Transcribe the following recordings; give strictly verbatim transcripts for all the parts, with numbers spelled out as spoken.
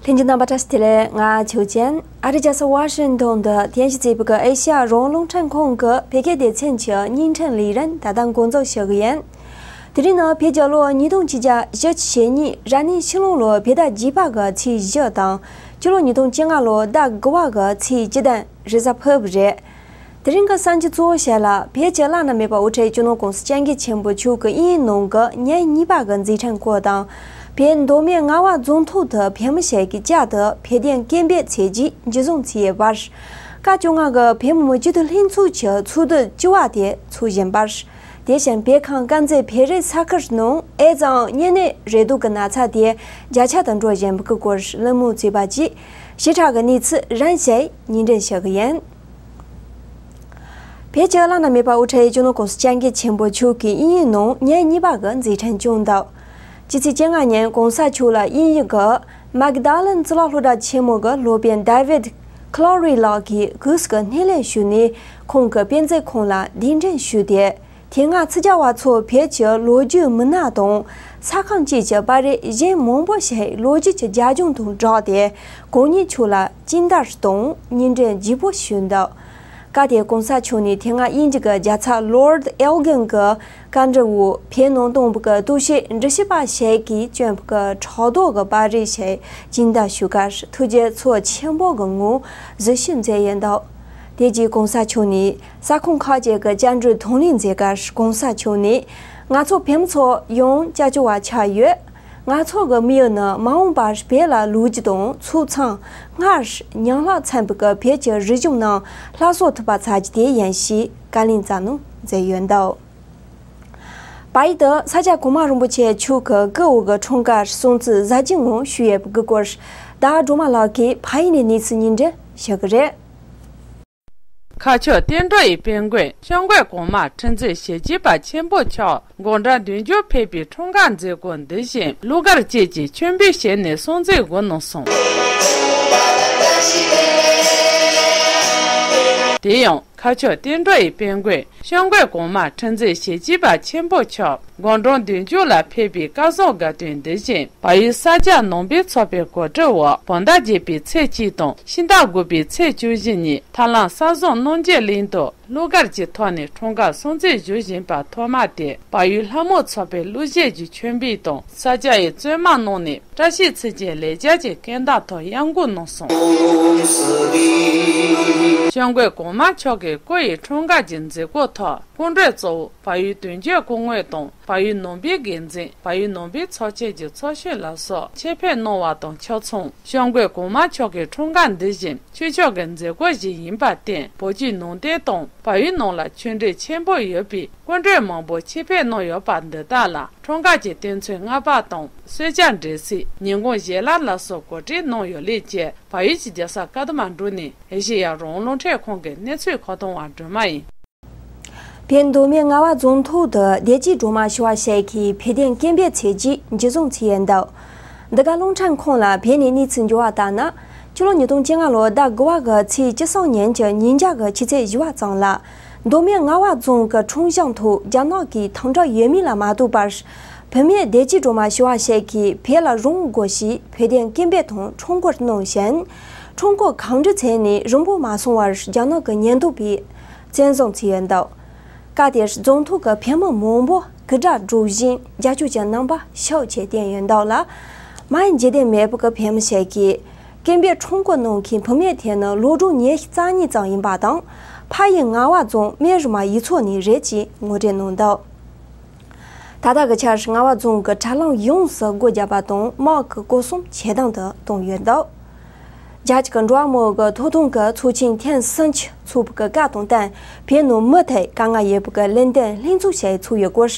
ལྷན་རྒྱས་རྣམ་པ་བཀྲ་ཤིས་བདེ་ལེགས། ང་ཆོས་ཅན། ཨ་རིའི་རྒྱལ་ས་ཝ་ཤིང་ཏོན་དུ་རྟེན་གཞི་བྱས་པའི་ཨེ་ཤ་ཡ་རང་དབང་རླུང་འཕྲིན་ཁང་གི་བོད་སྐད་སྡེ་ཚན་གྱི་བརྙན་འཕྲིན་ལས་རིམ་ད་ལྟ་འགོ་འཛུགས་ཞུ་གི་ཡིན། དེ་རིང་ནི་བོད་རྒྱལ་ལོ་ཉིས་སྟོང་ཆིག་བརྒྱ་བཞི་བཅུ་ཞེ་གཉིས་རབ་གནས་ཕྱི་ལོ་ལོ་བོད་ཟླ་བརྒྱད་པ་གི་ཚེས་བཞི་དང་། སྤྱི་ལོ་ཉིས་སྟོང་བཅོ་ལྔ་ལོ་ཟླ་དགུ་པ་གི་ཚེས་བཅུ་བདུན་རེས་གཟའ་ཕུར་བུ་རེད། དེ་རིང་གི་གསར་འགྱུར་གཙོ་བོ་ཞིག་ལ། བོད་ཀྱི་བླ་ན་མེད་པ་དབུ་ཁྲིད་སྤྱི་ནོར་༸གོང་ས་༸སྐྱབས་མགོན་ཆེན་པོ་མཆོག་གི་དབྱིན་ཡིག་ནང་གི་ཉིན་གཉིས་པ་གི་མཛད་འཕྲིན་སྐོར་དང་། བོད་མདོ་སྨད་རྔ་བ་རྫོང་ཐོག་ཏུ་བོད་མི་ཞིག་གིས་བསྐྱར་དུ་བོད་དོན་སྐད་འབོད་བྱས་རྗེས་འཇུ་བཟུང་བྱས་ཡོད་པ། སྐབས་བཅོ་ལྔ་གི་བོད་མི་མང་སྤྱི་འཐུས་ལྷན་ཚོགས་ཀྱི་ཚོགས་དུས་བཅུ་པ་དེ་འཚོགས་བཞིན་པ། དེ་བཞིན་བོད་ཁམས་དཀར་མཛེས་བོད་རིགས་ས་ཁུལ་ནང་ཨེ་ཙི་དང་གཉན་ནད་རེག་དུག་གི་ན་ཚ་དེ་བརྒྱ་ཆ་དུ་འགྲོ་བཞིན་པའི་སྐོར་གླེང་མོལ་བྱས་པ་བཅས་ཞིབ་ཕྲ་གི་གནས་ཚུལ་རིམ་བཞིན་སྙན་སྒྲོན་ཞུ་གི་ཡིན། བོད་ཀྱི་བླ་ན་མེད་པ་དབུ་ཁྲིད་སྤྱི་ནོར་༸གོང་ས་༸སྐྱབས་མགོན་ཆེན་པོ་མཆོག་གིས་དབྱིན་ཡིག་ནང་ཉིན་གཉིས་པ་གི་མཛད་འཕྲིན་བསྐྱངས་འདུག་སྤྱི་ཚེས་བཅོ་ལྔ་ཉིན་༸གོང་ས་མཆོག་ལ་དབྱིན་ཡིག་གི་མེག་ཌ་ལན་གཙུག་ལག་སློབ་གྲྭ་ཆེན་མོ་གི་སློབ་དཔོན་ཌེ་ཝིད་ཁི་ལོ་རི་ལགས་ཀྱིས་གུས་སུ་སྣེ་ལེན་ཞུས་ནས། ཁོང་གི་དཔེ་མཛོད་ཁང་ལ་གདན་འདྲེན་ཞུས་ཏེ། དེ་སྔ་ཕྱི་རྒྱལ་བ་ཚོ་བོད་ཀྱི་ལོ་རྒྱུས་མི་སྣ་དང་། ས་ཁམས་བཅས་ཀྱི་པར་རིས་གཞན་མང་པོ་ཞིག་ལོ་རྒྱུས་ཀྱི་རྒྱབ་ལྗོངས་དང་སྦྲགས་ཏེ། གང་ཉིད་མཆོག་ལ་སྦྱིན་བདག་དང་སྙན་སྒྲོན་བརྗིད་པོ་ཞུས་འདུག་སྐབས་དེར་༸གོང་ས་མཆོག་ནས་དེ་སྔ་དབྱིན་ཇི་གི་རྒྱལ་ཚབ་ལོར་ཌི་ཨེལ་གྷན་གྱི་བཀའ་འདྲི་འོག་བོད་ནང་བཏང་བའི་གཏོར་བཤིག་འདྲི་ཞིབ་པ་ཞིག་གིས་བསྐྱོན་པའི་ཕྲག་དོག་གི་པར་རིས་ཤིག་སྦྱིན་བདག་ཞུ་སྐབས་ཐུགས་དགྱེས་ཚོར་ཆེན་པོ་གི་ངང་གཟིགས་ཞིབ་མཛད་ཡོད་འདུག་དེ་རྗེས་༸གོང་ས་མཆོག་ནས་ས་ཁོངས་ཁག་ཅིག་གི་བཅར་འདྲིར་གདན་འདྲེན་མཛད་སྐབས་༸གོང་ས་མཆོག་ནས། ང་ཚོ་བོད་མི་ཚོ་ཡང་སྐྱབས་བཅོལ་བ་ཆགས་ཡོད། ང་ཚོ་གི་དམིགས་ཡུལ་ནི་མ་འོངས་པར་བོད་ལ་ལོ་རྒྱུས་དང་ཚོགས་མཚམས་སྔར་ཉམས་ལྷག་ཚན་པའི་བོད་ཀྱི་རིག་གཞུང་རྣམས་སླར་གསོ་ཐུབ་པ་བྱ་རྒྱུ་དེ་ཡིན་ཞེས་བཀའ་ལན་སྩལ་གནང་མཛད་ཡོད་འདུག་བལ་ཡུལ་དུ་ས་སྐྱ་གོང་མ་རིན་པོ་ཆེ་མཆོག་གི་སྐུ་འོག་གི་འཁྲུངས་སྐར་སྲུང་བརྩི་གཟབ་རྒྱས་ངང་ཞུས་ཡོད་པའི་སྐོར། ཟླ་བ་སྒྲོལ་མ་ལགས་ཀྱིས་ཕ་ཡུལ་ནས་གནས་ཚུལ་སྙན་སྒྲོན་ཞུ་གི་རེད། ཁ་ཕྱོགས་བསྟན་འགྲོ་ཡི་དཔལ་མགོན་ཤོ་མགོན་གོང་མ་ཁྲི་འཛིན་ཞེ་བརྒྱད་པ་ཆེན་པོ་མཆོག་དགུང་གྲངས་བདུན་ཅུ་ཕེབས་པའི་འཁྲུངས་སྐར་མཛད་སྒོ་འདི་བཞིན་གླུ་གར་བཅས་ཀྱི་མཆོད་འབུལ་ཞུས་ནས་སྲུང་བརྩི་འགོ་གནང་སོང་། དེ་ཡང་ཁ་ཕྱོགས་བསྟན་འགྲོ་ཡི་དཔལ་མགོན་ཤོ་མགོན་གོང་མ་ཁྲི་འཛིན་ཞེ་བརྒྱད་པ་ཆེན་པོ་མཆོག་དགུང་གྲངས་བདུན་ཅུ་ལ་ཕེབས་པའི་སྐལ་བཟང་དགའ་སྟོན་འདི་བཞིན་བལ་ཡུལ་ས་སྐྱ་ནང་པའི་ཚོགས་པའི་གོ་སྒྲིག་འོག་བོད་ཟླ་བརྒྱད་པའི་ཚེས་གཅིག་དང་ཕྱི་ཟླ་དགུ་པའི་ཚེས་བཅུ་བཞི་ཉིན་ཐར་ལམ་ས་བཟང་རྣམ་རྒྱལ་གླིང་དུ་གླུ་གར་གྱི་ཐོག་ནས་འཁྲུངས་སྐར་སྲུང་བརྩི་ཞུ་བཞིན་པ་ཐོག་མ་དེ་བལ་ཡུལ་ལྷ་མོ་ཚོགས་པའི་གླུ་གཞས་ཀྱི་མཆོད་འབུལ་དང་ས་སྐྱ་ཡི་བཙུན་མ་རྣམས་ནས་བཀྲ་ཤིས་ཚེས་ཆེན་ལེགས་སྦྱར་གྱི་སྐད་བརྡ་ཐོག་གཡང་འགུགས་གནང་སོང་། ཤོ་མགོན་གོང་མ་མཆོག་གི་སྐུ་ཡི་འཁྲུངས་སྐར་གྱི་མཛད་སྒོ་ཐོག་སྐུ་མགྲོན་གཙོ་བོ་བལ་ཡུལ་དོན་གཅོད་སྐུ་ངོ་དང་བལ་ཡུལ་ནང་པའི་འགན་འཛིན། བལ་ཡུལ་ནང་པའི་ཚོགས་ཆེན་གྱི་ཚོགས་གཞོན་ལ་སོགས་ཆེད་ཕེབས་གནང་བ་དང་ཆ་མཚུངས་ཤོ་མགོན་གོང་མ་མཆོག་གི་འཁྲུངས་སྐར་འདི་བཞིན་ཆོས་ཕྱོགས་ཀྱི་མཛད་སྒོ་ཞིག་ཡིན་པར་བརྟེན། བོད་བརྒྱུད་ནང་བསྟན་དང་བལ་ཡུལ་ནང་ལ་ཆོས་འབྲེལ་ཆེན་པོ་ཡོད་པའི་སྐུ་མགྲོན་མང་པོ་ཆེད་ཕེབས་གནང་ཡོད་པ་འདི་དག་ལ་འཁྲུངས་སྐར་གྱི་རྟེན་མཚོན་སྔ་པ་དང་གསོལ་ཇ་འབྲས་སིལ་ཉིན་གུང་ཞལ་ལག་ལ་སོགས་གོ་སྒྲིག་གནང་ཡོད་ལུགས་བཅས་བལ་ཡུལ་གྱི་རྒྱལ་ས་ཀ་ཐ་མན་གྲུ་ནས་ཨེ་ཤེ་ཡ་རང་དབང་རླུང་འཕྲིན་ཁང་གིས་གནས་ཚུལ་མཁོ་གཏོང་བ་སྒྲོལ་མ་ཡིན། བོད་མདོ་སྨད་རྔ་བ་རྫོང་ཐོག་ཏུ་བདེ་སྐྱིད་སྒྲོལ་མ་ཞུ་བ་ཞིག་གིས་བོད་དོན་སྐད་འབོད་བྱས་རྗེས་འཇུ་བཟུང་བྱས་ཡོད་འདུག་འདི་ག་རླུང་འཕྲིན་ཁང་ལ་བོད་ནས་གནས་ཚུལ་འབྱོར་བ་ལྟར་ན། ཕྱི་ལོ་ཉིས་སྟོང་བཅོ་ལྔ་ལོ་ཟླ་དགུ་པ་གི་ཚེས་བཅུ་གསུམ་ཉིན་གྱི་ཉིན་ཞག་གི་ཆུ་ཚོད་བཞི་པ་ཙམ་ལ། མདོ་སྨད་རྔ་བ་རྫོང་གི་ཁྲོམ་གཞུང་ཐོག་རྒྱ་ནག་གིས་དམ་དྲག་ཡོད་མེད་ལ་མ་ལྟོས་པར། བུད་མེད་བདེ་སྐྱིད་སྒྲོལ་མ་ཞུ་བ་ཞིག་གིས་བོད་ལ་རང་དགོས་ཞེས་བོད་དོན་སྐད་འབོད་དང་ཁྲོམ་སྐོར་གནང་ཞིང་། ཁྲོམ་སྐོར་གང་འགྲིག་བྱས་ནས་རིང་པོ་མ་སོང་བར་རྒྱ་ནག་གི་ཉེན་རྟོག་པས་བཙན་བཟུང་བྱས་ཡོད་འདུག་སྐབས་དེར་རྫོང་ཐོག་གི་བོད་མི་མང་པོ་སྐུ་དྲག་སྒྲོག་བཞིན་རྒྱབ་སྐྱོར་གྱི་རྣམ་པ་ཤུགས་ཆེ་བསྟན་ཡོད་འདུག་ལ། མ་ཡིན་འཇིག་རྟེན་མེད་པ་གི་བོད་མི་ཞིག་གིས་སྐད་འབོད་ཁྲོམ་སྐོར་གནང་མཁན་བུད་མེད་དེ་ནི་ལོ་གྲངས་ཉི་ཤུ་རྩ་གཉིས་ཙམ་ཡིན་པ་དང་། ཕ་ཡུལ་རྔ་བ་རྫོང་སྨན་རི་མ་ཡུལ་ཚོ་ནས་རེད་ཅེས་ངོ་སྤྲོད་གནང་འདུག་ད་ལྟ་གི་ཆར་རྔ་བ་རྫོང་གི་དྲ་ལམ་ཡོངས་སུ་སྒོ་བརྒྱབ་པ་དང་དམག་གི་སྐོར་སྲུང་ཇེ་དམ་དུ་བཏང་ཡོད་འདུག་རྒྱ་གཅིག་གི་འགྲོ་བ་མིའི་ཐོབ་ཐང་གི་ཚོགས་ཆེན་ཐེངས་སུམ་ཅུ་འཚོགས་པའི་སྐབས་དང་བསྟུན། བོད་ནང་མུ་མཐུད་དཀའ་ངལ་ཡོད་པའི་ལས་དོན་ལྷན་ཚོགས་ཤིག་འཚོགས་ཡོད་སྐོར།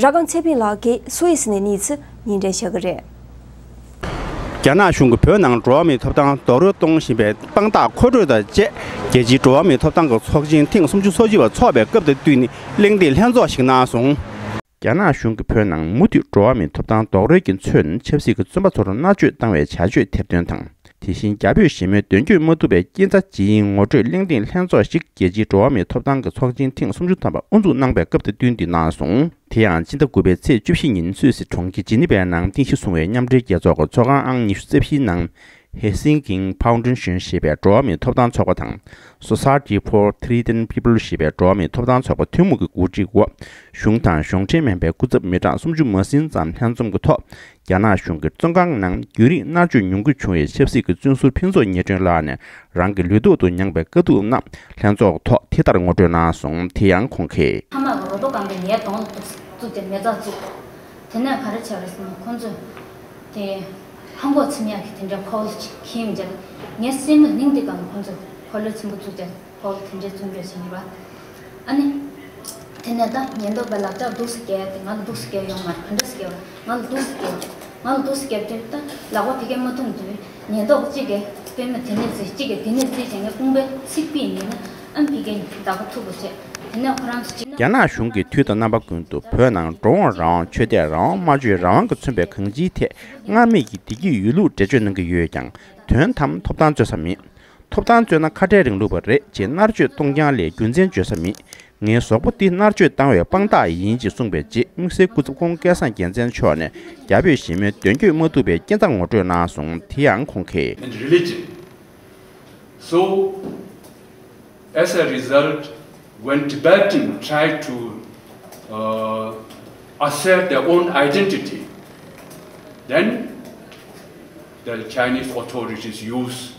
ར་སྒང་ཚེ་ཕན་ལགས་ཀྱིས་སུད་སི་ནས་གནས་ཚུལ་སྙན་སྒྲོན་ཞུ་གི་རེད། རྒྱ་ནག་གཞུང་གིས་བོད་ནང་འགྲོ་བ་མིའི་ཐོབ་ཐང་རྡོག་རོལ་གཏོང་བཞིན་པའི་དཔང་རྟགས་མཁོ་སྤྲོད་དང་བཅས། རྒྱལ་སྤྱིའི་འགྲོ་བ་མིའི་ཐོབ་ཐང་གི་ཚོགས་ཆེན་ཐེངས་སུམ་ཅུ་སོ་བཞི་པ་འཚོགས་པའི་སྐབས་དང་བསྟུན་ནས་གླེང་སྟེགས་ལྷན་ཚོགས་ཤིག་གནང་སོང་། རྒྱ་ནག་གཞུང་གིས་བོད་ནང་མུ་མཐུད་འགྲོ་བ་མིའི་ཐོབ་ཐང་རྡོག་རོལ་གྱིས་མཚོན་ཆབ་སྲིད་ཀྱི་བཙོན་པ་ཚོར་མནར་གཅོད་བཏང་བའི་བྱ་སྤྱོད་ཐེར་འདོན་དང་། དེ་བཞིན་རྒྱ་བོད་ཞི་མོལ་དོན་འཁྱོལ་མ་ཐུབ་པའི་རྐྱེན་རྩ་ཇི་ཡིན་ངོ་སྤྲོད་གླེང་སྟེགས་ལྷན་ཚོགས་ཤིག་རྒྱལ་སྤྱིའི་འགྲོ་བ་མིའི་ཐོབ་ཐང་གི་ཚོགས་ཆེན་ཐེངས་སུམ་ཅུ་ཐམ་པ་དབུ་འཛུགས་གནང་པའི་སྐབས་དང་བསྟུན་ཏེ་གནང་སོང་། དེ་ཡང་སྤྱི་ཟླ་དགུ་པའི་ཚེས་བཅུ་བཞི་ཉིན་སུད་སི་གྲོང་ཁྱེར་ཇི་ནི་ཝའི་ནང་རྟེན་གཞི་བཟུང་བའི་མཉམ་འབྲེལ་རྒྱལ་ཚོགས་ཀྱི་ཚོགས་ཁང་ཨང་ཉི་ཤུ་རྩ་བཞིའི་ནང་ Helsinki Foundation ཞེས་པའི་འགྲོ་བ་མིའི་ཐོབ་ཐང་ཚོགས་པ་དང་། Society for Tibetan People ཞེས་པའི་འགྲོ་བ་མིའི་ཐོབ་ཐང་ཚོགས་པ་ཐུན་མོང་གི་གོ་སྒྲིག་འོག་གཞུང་དང་གཞུང་འབྲེལ་མིན་པའི་སྐུ་ཚབ་མི་གྲངས་སུམ་ཅུ་མ་ཟིན་ཙམ་ལྷན་འཛོམས་ཀྱི་ཐོག་རྒྱ་ནག་གཞུང་གི་བཙོན་ཁང་ནང་རྒྱུན་རིང་མནར་གཅོད་མྱོང་རྒྱུ་བྱུང་བའི་ཆབ་སྲིད་ཀྱི་བཙོན་ཟུར་ཕུན་ཚོགས་ཉི་སྒྲོན་ལགས་ནས་རང་གི་ལུས་ཐོག་ཏུ་མྱངས་པའི་དཀའ་སྡུག་རྣམས་ལྷན་ཚོགས་ཐོག་དེ་ལྟར་ངོ་སྤྲོད་གནང་སོང་། དེ་ཡང་ཁོང་གིས། ཕ་མ་གི་རོ་ཏོ་སྐམ་པོ་ངའི་གདོང་ལ་བཙུགས་ཏེ་མེ་བཙའ་བཙུགས། དེ་ནས་ག་རེ་བྱས་པ་རེད་ཟེར་ན། ཁོང་ཚོས་དེ་ཧམ་གོག་ཚིམ་ཡག་གི་དེ་འདྲའི་འཁོར་ལོ་ཅིག་འཁྱེར་ཡོང་བྱས། ངའི་སྲས་མོ་གླིང་འདི་སྒང་ལ་ཁོང་ཚོས་འཁོར་ལོ་ཆེན་པོ་བཙུགས་བྱས། ཁོ་གིས་དེ་འདྲའི་བཙོན་འཇུག་བྱས་ཡིན་པ། ཨ་ནི། དེ་ནས་ད་ཉེན་རྟོག་པས་ལག་ཆ་འདུག་སེ་བཀལ་ཏེ། ང་ལ་འདུག་སེ་བཀལ་ཡོང་མ་རེད། ག་འདྲ་སེ་བཀལ་བ། ང་ལ་འདུག་སེ་བཀལ། ང་ལ་འདུག་སེ་བཀལ་དུས་ད་ལག་པ་ཕ་གིར་མ་ཐོན་དུས། ཉེན་རྟོག་པ་གཅིག་གིས་པུས་མོ་དེ་ནས་བཙིར། གཅིག་གིས་དེ་ནས་བཙིར་བྱས། ངའི་དཔུང་པའི་ཚིགས་པའི་ནས་ནི་ཨ་ནི་ཕ་གིའི་བདག་པོ་ཐུག་པ་བྱས། དེ་ནས་ཁོ་རང་ཚོ་ཅི་ན། རྒྱ་ནག་གཞུང་གིས་དུས་དང་རྣམ་པ་ཀུན་ཏུ་བོད་ནང་འགྲོ་འོང་རང་དབང་། ཆོས་དད་རང་དབང་། སྨྲ་བརྗོད་རང་དབང་གིས་མཚོན་པའི་གང་ཅིའི་ཐད་སྔར་མེད་ཀྱི་བདེ་སྐྱིད་ཡོད་ལུགས་འགྲེལ་བརྗོད་གནང་གི་ཡོད་ཀྱང་། དོན་དམ་ཐོབ་ཐང་རྩོད་ས་མེད། ཐོབ་ཐང་རྩོད་ན་ཁ་བྲལ་རིང་ལུགས་པ་རེད་ཅེས་མནར་གཅོད་གཏོང་རྐྱང་ལས་རྒྱུ་མཚན་བརྗོད་ས་མེད། ངའི་གཟུགས་པོ་འདི་མནར་གཅོད་བཏང་བའི་དཔང་རྟགས་ཡིན་ཅེས་གསུངས་པའི་རྗེས། དམིགས་བསལ་སྐུ་ཚབ་ཁོང་སྐལ་བཟང་རྒྱལ་མཚན་མཆོག་ནས་རྒྱ་བོད་ཞི་མོལ་དོན་འཁྱོལ་མ་ཐུབ་པའི་རྐྱེན་རྩ་ངོ་སྤྲོད་གནང་སོང་། དེ་ཡང་ཁོང་གིས། And religion. So, as a result, when Tibetans try to uh, assert their own identity, then the Chinese authorities use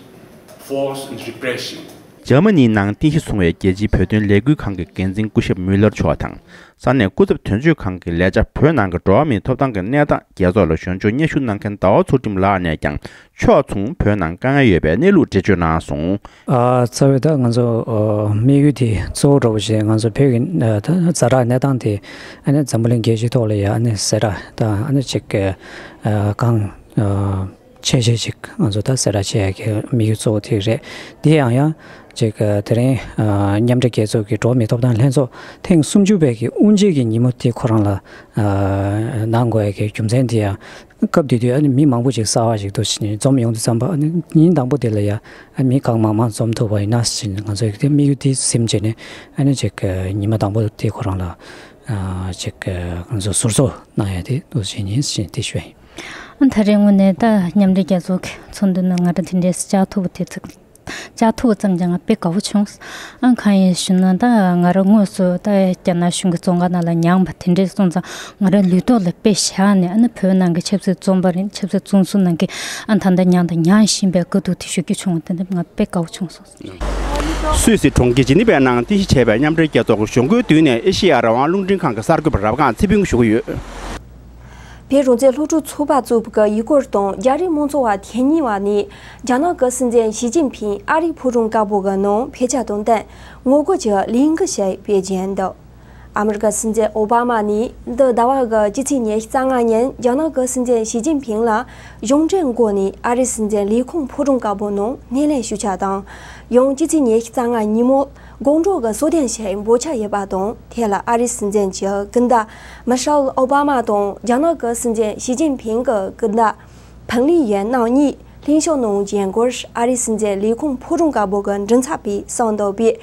force and repression. འཇར་མ་ནིའི་ནང་རྟེན་གཞི་བཟུང་བའི་རྒྱལ་སྤྱིའི་བོད་དོན་ལས་འགུལ་ཁང་གི་འགན་འཛིན་སྐུ་ཞབས་མུ་ལར་མཆོག་དང་། ས་གནས་སྐུ་ཚབ་དོན་གཅོད་ཁང་གི་ལས་བྱ་བོད་ནང་གི་འགྲོ་བ་མིའི་ཐོབ་ཐང་གི་གནས་སྟངས་རྒྱལ་ཚོགས་ལ་ཞུ་སྙན་ཞུ་གནང་མཁན་ཟླ་བ་ཚུལ་ཁྲིམས་ལགས་ནས་ཀྱང་ཕྱོགས་མཚུངས་བོད་ནང་དཀའ་ངལ་ཡོད་པའི་གནས་ལུགས་འགྲེལ་བརྗོད་གནང་སོང་། ཨ། རྩ་བའི་ད་ང་ཚོ་ཨ་དམིགས་ཡུལ་དེ་གཙོ་བོ་འདྲ་པོ་ཞིག་ང་ཚོ་བོད་ཀྱི་ཨ་ད་ཛ་དྲག་གནས་སྟངས་དེ་ཨ་ནི་འཛམ་བུ་གླིང་རྒྱལ་སྤྱིའི་ཐོག་ལ་ཡ་ཨ་ནི་ཟེར་ད་ཨ་ནི་ཅིག་ཨ་གང་ཨ་ཆེ་ཆེ་ཅིག་ང་ཚོ་ད་གསལ་བསྒྲགས་བྱེད་ཡ་གི་དམིགས་ཡུལ་གཙོ་བོ་དེ་རེད། དེ་ཡང་ཡང་ཅིག་དེ་རིང་མཉམ་འབྲེལ་རྒྱལ་ཚོགས་ཀྱི་འགྲོ་བ་མིའི་ཐོབ་ཐང་ལྷན་ཚོགས་ཐེངས་སུམ་ཅུ་པའི་གི་དབུ་འབྱེད་ཀྱི་ཉིན་མོ་དེ་ཁོ་རང་ལ་གནང་དགོས་ཡ་གི་རྒྱུ་མཚན་དེ་ཡང་སྐབས་དེ་དུས་ཨ་ནི་མི་མང་པོ་ཅིག་གསར་བ་ཞིག་འདུག་ཕྱིན་འཛོམས་ཡོང་དུས་ཙམ་པ་ཨ་ནི་ཉིན་དང་པོ་དེ་ལ་ཡ་ཨ་མི་གང་མང་མང་འཛོམས་ཐུབ་པ་ཡིན་ན་ཕྱིན་ང་ཚོ་གི་དེ་དམིགས་ཡུལ་དེ་ཟིན་བྱས་ནས་ཨ་ནི་ཅིག་ཉི་མ་དང་པོ་དེ་ཁོ་རང་ལ་ཅིག་ང་ཚོ་ཟུར་འཛུགས་གནང་ཡ་དེ་འདུག་ཕྱིན་ཡིན་ཕྱིན་དེ་ཞུ་ཡ་ཡིན། ཨ་ད་རེས་དངོས་གནས་ད་མཉམ་འབྲེལ་རྒྱལ་ཚོགས་ཀྱི་ཚོགས་འདུ་ནང་ང་རང་དེ་འདྲའི་བཅར་ཐུབ་པ་དེ་ཚོ་བཅར་ཐུབ་པ་ཙམ་གྱིས་ང་དཔེ་དགའ་བོ་བྱུང་། ཨ་གང་ཡིན་ཞུ་ན་ད་ང་རང་དངོས་སུ་ད་རྒྱ་ནག་གཞུང་གི་བཙོན་ཁང་ནང་ལ་མྱངས་པ་དེ་འདྲའི་སོང་ཙང་ང་རང་ལུས་ཐོག་ལ་དཔེ་བཞག་ནས་ཨ་ནི་བོད་ནང་གི་ཆབ་སྲིད་བཙོན་པ་རེད། ཆབ་སྲིད་བཙོན་ཟུར་ནང་གི་ཨ་ད་ལྟ་མྱངས་དང་མྱང་བཞིན་པའི་དཀའ་སྡུག་དེ་ཞུ་རྒྱུ་བྱུང་བ་དེ་འདྲ་ང་དཔེ་དགའ་བོ་བྱུང་སོང་། སུད་སི་གྲོང་ཁྱེར་ཇི་ནི་ཝའི་ནང་རྟེན་གཞི་བྱས་པའི་མཉམ་འབྲེལ་རྒྱལ་ཚོགས་ཀྱི་གཞུང་སྒོའི་མདུན་ནས་ཨེ་ཤེ་ཡ་རང་དབང་རླུང་འཕྲིན་ཁང་གི་གསར་འགོད་པ་རབ་སྒང་ཚེ་ཕུན་ཞུ་གི་ཡོད། བོད་རང་བཙན་སློབ་ཕྲུག་ཚོགས་པ་གཙོས་པའི་ཡུ་གུར་དང་རྒྱ་རིགས་མང་ཚོགས་པ་ཐེངས་གཉིས་པ་ནི་རྒྱ་ནག་གི་སྲིད་འཛིན་ཞི་ཅིན་ཕིང་ཨ་རིའི་ཕོ་བྲང་དཀར་པོ་གི་ནང་ཕེབས་ཆ་དང་བསྟུན་ངོ་རྒོལ་གྱི་ལས་འགུལ་ཞིག་སྤེལ་གྱིན་འདུག་ཨ་མི་རི་ཀ་སྲིད་འཛིན་ཨོ་བྷ་མ་ནི་འདི་ཟླ་བ་གི་སྤྱི་ཚེས་ཉི་ཤུ་རྩ་ལྔ་ཉིན་རྒྱ་ནག་གི་སྲིད་འཛིན་ཞི་ཅིན་ཕིང་ལ་གཞུང་འབྲེལ་སྒོ་ནས་ཨ་རིའི་སྲིད་འཛིན་ལས་ཁུངས་ཕོ་བྲང་དཀར་པོ་ནང་སྣེ་ལེན་ཞུ་ཆ་དང་། ཡང་སྤྱི་ཚེས་ཉི་ཤུ་རྩ་ལྔ་ཉིན་མོ་དགོང་དྲོ་གི་གསོལ་སྟོན་ཞིག་འབུལ་འཆར་ཡོད་པ་དང་། དེ་ལ་ཨ་རིའི་སྲིད་འཛིན་གྱི་སྐུ་ཟླ་མི་ཤེལ་ཨོ་བྷ་མ་དང་རྒྱ་ནག་གི་སྲིད་འཛིན་ཞི་ཅིན་ཕིང་གི་སྐུ་ཟླ་ཕང་ལི་ཡན་རྣམ་གཉིས་ལྷན་ཞུགས་གནང་རྒྱུའི་སྐོར་ཨ་རིའི་སྲིད་འཛིན་ལས་ཁུངས་ཕོ་བྲང་དཀར་པོ་གི་མགྲིན་ཚབ་པས་གསུངས་འདུག་པས།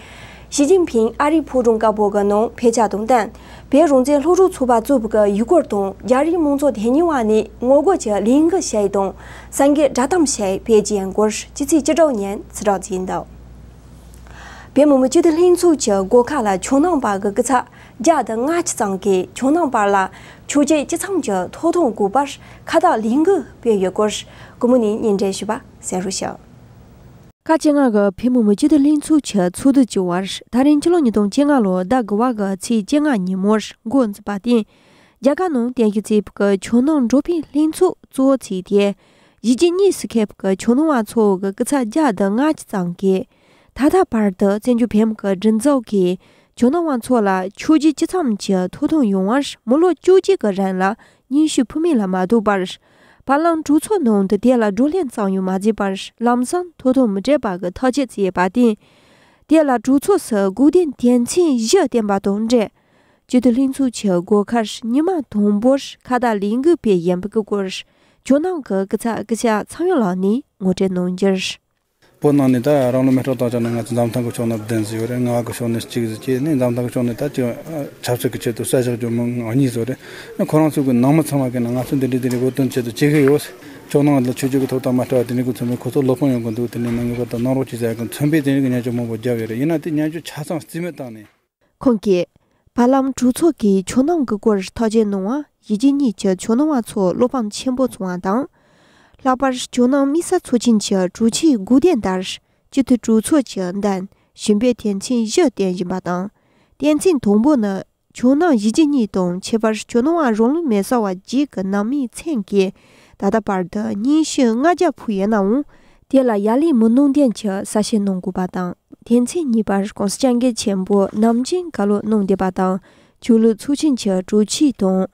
ཞི་ཅིན་ཕིང་ཨ་རིའི་ཕོ་བྲང་དཀར་པོ་གི་ནང་ཕེབས་ཆ་དང་བསྟུན། བོད་རང་བཙན་སློབ་ཕྲུག་ཚོགས་པ་གཙོས་པའི་ཡུ་གུར་དང་རྒྱ་རིགས་མང་ཚོགས་ཐེངས་གཉིས་པ་ནས་ངོ་རྒོལ་གྱི་ལས་འགུལ་ཞིག་དང་གསར་འགོད་བསྒྲགས་གཏམ་ཞིག་སྤེལ་རྒྱུའི་སྐོར་སྤྱི་ཚེས་བཅུ་དྲུག་ཉིན་ཕྱིར་བསྒྲགས་བྱས་འདུག་བོད་མི་མང་སྤྱི་འཐུས་ལྷན་ཚོགས་ཀྱི་སྒོ་ཁ་ལ་ཕྱོགས་མཐུན་པ་གི་སྐུ་ཚབ་བརྒྱ་དང་ལྔ་བཅུ་ཙམ་གྱིས་ཕྱོགས་མཐུན་པ་ལ་ཆོས་བརྒྱུད་སྤྱི་མཚམས་ཀྱི་ཐོབ་ཐང་དགོས་པར་ཁ་བརྡ་ལས་འགུལ་སྤེལ་ཡོད་སྐོར་གུས་མོ་ནས་སྙན་སྒྲོན་ཞུས་པ་གསན་རོགས་ཞུ། ཁག་བཅོ་ལྔ་གི་བོད་མི་མང་སྤྱི་འཐུས་ལྷན་ཚོགས་ཀྱི་ཚོགས་འདུ་བཅུ་པ་ད་རིང་ཕྱི་ལོ་ཉིས་སྟོང་བཅོ་ལྔ་ལོའི་ཟླ་དགུ་པ་གི་ཚེས་བཅོ་ལྔ་ཉིན་མོར་འགོ་འཛུགས་པ་དེ། རྒྱ་གར་ནང་རྟེན་གཞི་བྱས་པའི་ཕྱོགས་མཐུན་འགྲོ་ཕན་ལྷན་ཚོགས་གཙོ་བོ་བྱས་ཏེ། གཞིས་བྱེས་གཉིས་སུ་ཁེབས་པའི་ཕྱོགས་མཐུན་པ་ཚོ་གི་སྐུ་ཚབ་བརྒྱ་དང་ལྔ་བཅུ་ཙམ་གྱིས། ད་ལྟ་བར་དུ་བཙན་བྱོལ་བོད་མི་གི་སྒྲིག་འཛུགས་ཀྱིས་ཕྱོགས་མཐུན་པ་ཚོ་ལ་ཆོས་བརྒྱུད་སྤྱི་མཚམས་ཀྱི་ཐོབ་ཐང་ཡོང་བར་མི་ལོ་བཅུ་གཅིག་གི་རིང་ལ་སྙན་ཞུ་ཕུལ་མིན་ལ་མ་ལྟོས་པར། བར་ལམ་གྲོས་ཚོགས་ནང་དུ་དེ་ལ་བགྲོ་གླེང་ཙམ་ཡང་མ་བྱས་པར་ལམ་སང་ཐོབ་ཐང་མི་སྤྲད་པ་གི་ཐག་གཅོད་བྱས་པ་དེ། དེ་ལ་གྲོས་ཚོགས་སུ་དགོས་འདུན་དོན་ཚན་བཞི་བཏོན་པ་དང་འབྲེལ། སྤྱི་འཐུས་ལྷན་ཚོགས་ཀྱི་སྒོ་ཁར་ཉི་མ་དང་པོར་ཁ་བརྡ་ལས་འགུལ་སྤེལ་བཞིན་པའི་སྐོར། ཇོ་ནང་གི་སྐུ་ཚབ་སྐུ་ཞབས་ཚངས་དབྱངས་ལགས་ནས་ངོ་སྤྲོད་གནང་རྒྱུར། བོད་ནང་ནས་ད་རང་ལུས་མེ་སྲེག་བཏང་ཆོག་ན་ང་ཚོ་འཛམ་ཐང་གི་ཕྱོགས་ནས་བདུན་ཙམ་ཡོད་རེད། མངའ་འོག་གི་ཕྱོགས་ནས་གཅིག་ཙམ་བྱས་ནས་འཛམ་ཐང་གི་ཕྱོགས་ནས་ད་ཅིག་ཆབ་སྲིད་ཀྱི་ཆེད་དུ་བསད་བཞག་རྒྱུ་མི་གཉིས་ཙམ་རེད། ཁོ་རང་ཚོ་གི་ནང་མི་ཚང་མ་གིས་ན་ང་ཚོ་འདི་འདྲ་འདི་འདྲ་བོད་དོན་ཆེད་དུ་བྱེད་ཀྱི་ཡོད། ཕྱོགས་ནང་ལ་ཆོས་བརྒྱུད་ཀྱི་ཐོག་དང་མ་འབྲེལ་བ་དེ་འདྲ་གི་ཚོ་མེད། ཁོ་ཚོ་བློ་ཕམ་ཡོང་གི་འདུག་དེ་ནས་ནང་གི་བར་དུ་གནང་རོགས་གྱིས་ཟེར་གི་མཚོན་པའི་དེ་འདྲ་གི་བརྙན་ཆ་མང་པོ་བརྒྱབ་ཡོད་རེད། ཡིན་ན་དེ་བརྙན་ཆ་ཆ་ཚང་རྩིས་མེད་བཏང་ནས། ཁོང་གིས། བར་ལམ་གྲོས་ཚོགས་ཀྱི་ཇོ་ནང་གི་སྐོར་ཐག་བཅད་གནང་བར་གཞིས་བྱེས་གཉིས་ཀྱི་ཇོ་ནང་བ་ཚོ་བློ་ཕམ་ཆེན་པོ་བྱུང་བ་དང་། ལྷག་པར་ཇོ་ནང་དམིགས་བསལ་ཚོགས་ཆེན་གྱི་གྲོས་ཆོད་དགོས་དོན་ལྟར། སྤྱི་འཐུས་གྲོས་ཚོགས་ཀྱི་འདེམས་ཞུ་འབོད་དོན་ཚན་བཞི་བཏོན་བཞིན་པ་དང་། དོན་ཚན་དང་པོ་ནི། ཇོ་ནང་གཞིས་བྱེས་གཉིས་དང་ཁྱད་པར་ཇོ་ནང་བ་རང་ལུས་མེར་སྲེག་པ་བརྒྱད་ཀྱི་ནང་མིའི་མཚན་གྱིས་ད་ལྟ་བར་དུ་སྙན་ཞུ་ལྔ་བརྒྱ་ཕུལ་ཡོད་ནའང་། དེ་ལ་ཡ་ལན་མི་གནང་དོན་གྱི་གསལ་བཤད་གནང་དགོས་པ་དང་། དོན་ཚན་གཉིས་པར་༸གོང་ས་༸སྐྱབས་མགོན་ཆེན་པོ་ནམ་རྒྱུན་བཀའ་སློབ་གནང་བསྡད་པ་དང་། ཆོས་ལུགས་ཚོགས་ཆེན་གྱི་གྲོས་ཆོད་དང་།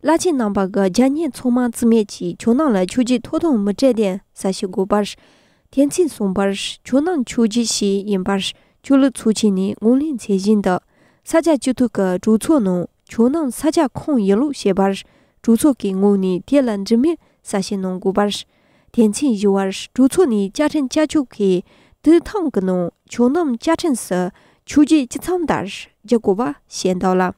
བླ་ཆེན་རྣམ་པ་གི་རྒྱ་སྙན་ཚང་མ་རྩིས་མེད་ཀྱིས་ཇོ་ནང་ལ་ཆོས་བརྒྱུད་ཐོབ་ཐང་མི་སྤྲད་དོན་གསལ་བཤད་དགོས་པར། དོན་ཚན་གསུམ་པར་ཇོ་ནང་ཆོས་བརྒྱུད་ཞིག་ཡིན་པར་ཆོས་ལུགས་ཚོགས་ཆེན་ནས་ངོས་ལེན་མཛད་བཞིན་དུ། ས་ཆ་སྤྱི་འཐུས་ཀྱི་གྲོས་ཚོགས་ནང་ཇོ་ནང་ས་ཆ་ཁོངས་ཡིན་ལུགས་བཤད་པར། གྲོས་ཚོགས་ཀྱི་ངོས་ནས་དེ་ལ་འགྲིག་མིན་གསལ་བཤད་གནང་དགོས་པར། དོན་ཚན་བཞི་པར་གྲོས་ཚོགས་ནས་བཅའ་ཁྲིམས་བསྐྱར་བཅོས་ཀྱིས་དུས་ཐུང་གི་ནང་ཇོ་ནང་བཅའ་ཁྲིམས་སུ་ཆོས་བརྒྱུད་སྤྱི་མཚམས་ལྟར་བསྒྱུར་དགོས་པ་བཤད་འདུག་ལ།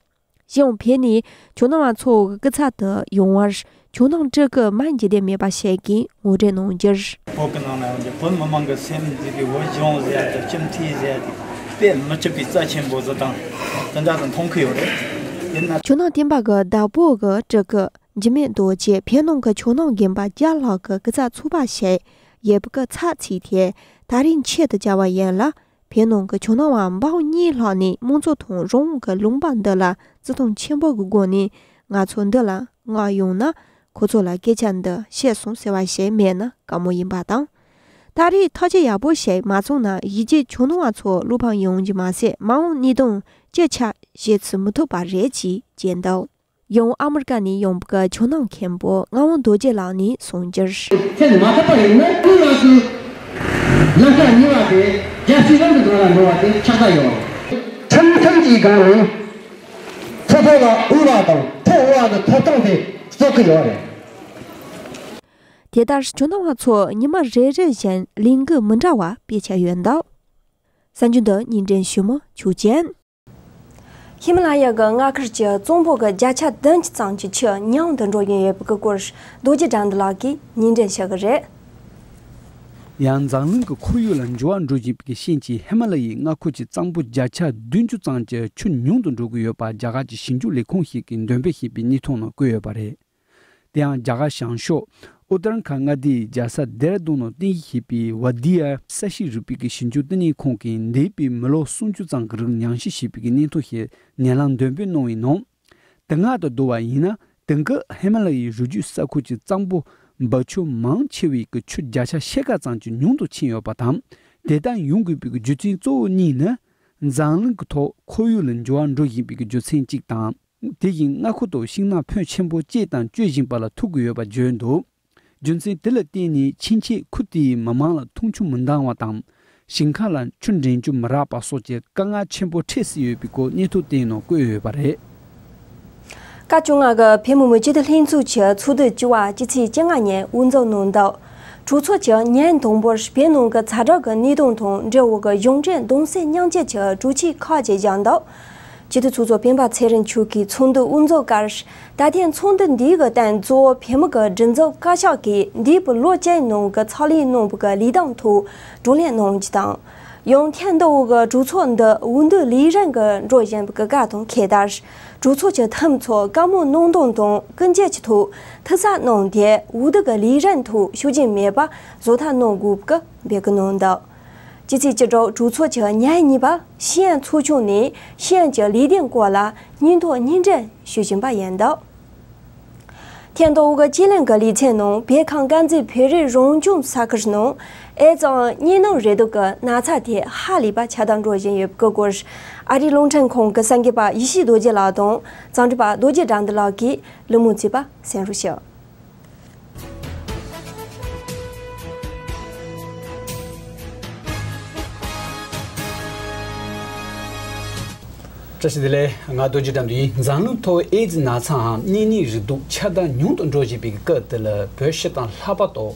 གཞན་ཡང་ཕེབས་ནས་ཇོ་ནང་བ་ཚོ་གི་སྐུ་ཚབ་ཏུ་ཡོང་བར་ཇོ་ནང་སྤྲུལ་སྐུ་མ་འཇིགས་ལྡན་མེད་པ་ཞིག་གིས་ངོ་སྤྲོད་གནང་རྒྱུར། བོད་ཀྱི་ནང་ན་ཡོང་རྒྱུ་བོད་མི་མང་གི་སེམས་འདུས་པའི་བོད་གཞུང་ཟེར་ཡ་དེ་སྤྱི་འཐུས་ཟེར་ཡ་དེ་དཔེ་མི་སྲིད་པའི་རྩ་ཆེན་པོ་ཟིག་དང་དེ་འདྲ་ཟིག་མཐོང་གི་ཡོད་རེད། ཡིན་ན། ཇོ་ནང་བསྟན་པ་གི་བདག་པོ་གི་སྤྲུལ་སྐུ་འཇིགས་མེད་རྡོ་རྗེ་བོད་ནང་གི་ཇོ་ནང་དགོན་པ་བརྒྱ་ལྷག་གི་སྐུ་ཚབ་ཚོགས་པ་ཞིག་ཡོད་པ་གི་ཚབ་བྱས་ཏེ་ད་རེས་ཆེད་དུ་བཅར་བ་ཡིན་ལ། བོད་ནང་གི་ཇོ་ནང་བ་འབུམ་གཉིས་ལྷག་ནས་དམངས་གཙོ་དང་རང་དབང་གི་ལུང་པ་འདི་ལ་བརྩི་མཐོང་ཆེན་པོ་གི་སྒོ་ནས་ང་ཚོ་འདི་ལ་མངགས་ཡོང་ན་ཁོ་ཚོ་ལ་སྐད་ཆ་འདི་བཤད་སོང་ཟེར་བ་ཞིག་མེད་ན་དགའ་མོ་ཡིན་པ་དང་། ད་རེས་ཐག་གཅོད་ཡག་པོ་ཞིག་མ་བྱུང་ན་གཞིས་བྱེས་ཇོ་ནང་བ་ཚོ་བློ་ཕམ་ཡོང་རྒྱུ་མ་ཟད་མ་འོངས་གནས་སྟངས་སྤྱི་ཆ་བཞེས་ཚུལ་མི་ཐུབ་པ་རེད་ཅེས་བརྗོད་འདུག་ཡང་ཨ་མི་རི་ཀ་ནས་ཡོང་བའི་ཇོ་ནང་མཁན་པོ་ངག་དབང་རྡོ་རྗེ་ལགས་ནས་གསུངས་རྒྱུར། ཚད་མ་ཐུབ་པ་ཡིན་ན་ཀུན་ལ་སུ་ལམ་ཁ་ཉེ་བ་དེ་རྒྱལ་སྤྱིའི་ལམ་དུ་འགྲོ་ལ་འགྲོ་བ་དེ་ཆགས་ས་ཡོད། ཁྲིམས་མཐུན་གྱི་སྒང་རུང་ཚོགས་པ་ལ་དབུལ་བ་དང་ཐོག་དབུལ་བ་གི་ཐོབ་ཐང་དེ་རྩོད་ཀྱི་ཡོད་རེད། དེ་ལྟར་ཇོ་ནང་བ་ཚོ་ཉི་མ་རེ་རེ་བཞིན་ལས་འགུལ་མི་འདྲ་བ་སྤེལ་འཆར་ཡོད་འདུག་གསར་འགྱུར་འདི་བརྙན་འཕྲིན་ཞུ་མི་ཆོས་ཅན། ཧི་མ་ལ་ཡ་གི་མངའ་ཁུལ་གྱི་གཙང་པོ་གི་བརྒྱ་ཆ་བདུན་ཅུ་ཙམ་གྱི་ཆུ་ཉུང་དུ་འགྲོ་བཞིན་ཡོད་པའི་སྐོར་རྡོ་རྗེ་དགྲ་འདུལ་ལགས་ཀྱིས་བརྙན་འཕྲིན་ཞུ་གི་རེད། ཡང་འཛམ་གླིང་གི་ཁོར་ཡུག་ལ་འགྱུར་བ་འགྲོ་བཞིན་པའི་རྐྱེན་གྱིས་ཧི་མ་ལ་ཡའི་མངའ་ཁུལ་གྱི་གཙང་པོ་བརྒྱ་ཆ་བདུན་ཅུ་ཙམ་གྱི་ཆུ་ཉུང་དུ་འགྲོ་གི་ཡོད་པ་རྒྱ་གར་གྱི་ཞིབ་འཇུག་ལས་ཁུངས་ཤིག་གིས་འདོན་སྤེལ་བྱས་པའི་བརྙན་ཐུང་ནང་བཀོད་ཡོད་པ་རེད། དེ་ཡང་རྒྱ་གར་བྱང་ཕྱོགས་ཨུ་ཏར་ཁཱན་མངའ་སྡེའི་རྒྱལ་ས་ལྡེ་ར་ལྡུན་ནང་རྟེན་གཞི་བྱས་པའི་ཝ་དི་ཡ་ས་གཤིས་རིག་པའི་གི་ཞིབ་འཇུག་བསྟི་གནས་ཁང་གིས་འདས་པའི་མི་ལོ་སུམ་ཅུ་ཙམ་གྱི་རིང་ཉམས་ཞིབ་བྱས་པའི་གི་བརྙན་ཐུང་ཞིག་ཉེ་ལམ་འདོན་སྤེལ་གནང་བའི་ནང་། དེ་སྔ་དང་བསྡུར་བ་ཡིན་ན་དེང་སྐབས་ཧི་མ་ལ་ཡའི་རི་རྒྱུད་ས་ཁུལ་གྱི་གཙང་པོ་འབབ་ཆུ་མང་ཆེ་བའི་གི་ཆུ་བརྒྱ་ཆ་ཕྱེད་ཀ་ཙམ་གྱིས་ཉུང་དུ་ཕྱིན་ཡོད་པ་དང་། དེ་ལྟར་ཡོང་དགོས་པའི་གི་རྒྱུ་མཚན་གཙོ་བོ་གཉིས་ནི། འཛམ་གླིང་གི་ཐོག་ཁོར་ཡུག་ལ་འགྱུར་བ་འགྲོ་བཞིན་པའི་གི་རྒྱུ་མཚན་གཅིག་དང་། དེ་བཞིན་མངའ་ཁུལ་དུ་ཤིང་ནགས་ཕོན་ཆེན་པོ་སྐྱེས་དང་སྐྱེ་བཞིན་པ་ལ་ཐུག་གི་ཡོད་པ་བརྗོད་འདུག་རྒྱུ་མཚན་དེ་ལ་བརྟེན་ནས་ཕྱིན་ཆད་ཁུལ་དེའི་མི་མང་ལ་འཐུང་ཆུ་མི་འདང་བ་དང་། ཞིང་ཁ་ལ་ཆུ་འདྲེན་རྒྱུ་མི་རག་པ་སོགས་ཀྱི་དཀའ་ངལ་ཆེན་པོ་འཕྲད་སྲིད་ཡོད་པའི་སྐོར་བརྙན་ཐུང་དེའི་ནང་བཀོད་ཡོད་པ་རེད། བཀའ་བཅོ་ལྔ་གི་བོད་མི་མང་སྤྱི་འཐུས་ལྷན་ཚོགས་ཀྱི་ཚོགས་དུས་བཅུ་པ་སྤྱི་ཚེས་བཅོ་ལྔ་ཉིན་དབུ་འཛུགས་གནང་འདུག་གྲོས་ཚོགས་ཀྱི་ཉིན་དང་པོར་བོད་ནང་གི་ཛ་དྲག་གི་གནས་སྟངས་དང་འབྲེལ་བའི་གཞུང་འབྲེལ་གདུང་སེམས་མཉམ་སྐྱེད་ཀྱི་གྲོས་ཆོད་ཁག་ཅིག་བཞག་འདུག་སྤྱི་འཐུས་ཚོགས་གཙོ་སྤེན་པ་ཚེ་རིང་མཆོག་གིས་ཚོགས་འདུ་དབུ་འཛུགས་སྐབས། ད་ཐེངས་ཚོགས་འདུ་འདིའི་གི་སྟེང་གཙོ་བོ་བོད་མི་གི་སྒྲིག་འཛུགས་བཀའ་ཤག་གིས་འདས་པའི་ལོ་བཅུའི་ནང་གི་ཚོགས་ལས་གནང་བའི་གི་ལས་དོན་ཐོག་བགྲོ་གླེང་གནང་རྒྱུ་དང་། ཡང་ཐེངས་འདིའི་གི་གྲོས་ཚོགས་འདི་འོས་བསྡུ་ལས་རིམ་གི་འགྲོ་བཞིན་པའི་གི་སྐབས་དང་འཁེལ་ཏེ། གྲོས་ཚོགས་ཀྱི་འཐུས་མི་ཚོ་བཀའ་མོལ་གནང་སྟངས་དང་ཀུན་སྤྱོད་ཀྱི་ཐོག་ཐུགས་གཟབ་གནང་སྟེ་འོས་བསྡུ་གི་ལས་རིམ་ཐོག་ཤུགས་རྐྱེན་མེད་པ་བཟོ་ཐབས་གནང་དགོས་པའི་གི་འབོད་སྐུལ་གནང་འདུག་སྤྱི་ཚེས་བཅུ་དྲུག་གྲོས་ཚོགས་ཀྱི་ཉིན་གཉིས་པ་ཤེས་ཡོན་ཚོགས་ཆུང་ནས་ཤེས་ཡོན་གྱི་ལས་དོན་སྐོར་ལ་སྙན་ཐོ་སྙན་སྒྲོན་ཞུ་བཞིན་པ་ཡིན་འདུག་ཐེངས་འདིའི་གི་སྤྱི་གླིང་གི་ལེ་ཚན་ནང་བོད་ཁམས་དཀར་མཛེས་བོད་རིགས་རང་སྐྱོང་ས་ཁུལ་ནང་ཨེ་ཙི་གཉན་ནད་རེག་དུག་གི་ན་ཚ་དེ་ཧ་ལས་པ་ཁྱབ་གདལ་འགྲོ་བཞིན་ཡོད་པའི་སྐོར་ཨ་རིའི་རླུང་འཕྲིན་ཁང་གི་གསར་འགོད་པ་ཡེ་ཤེས་རྡོ་རྗེ་ལགས་དང་རྩོམ་སྒྲིག་པ་རྡོ་རྗེ་དགྲ་འདུལ་ལགས་ཀྱིས་གླེང་མོལ་བྱས་པ་གསན་རོགས་ཞུ། བཀྲ་ཤིས་བདེ་ལེགས། ང་རྡོ་རྗེ་དགྲ་འདུལ་ཡིན། འཛམ་གླིང་ཐོག་ཨེ་ཙི་ན་ཚའམ་གཉན་ནད་རེག་དུག་ཁྱབ་གདལ་ཉུང་དུ་འགྲོ་བཞིན་པའི་སྐབས་འདི་ལ་བོད་སྤྱི་དང་ལྷག་པར་དུ་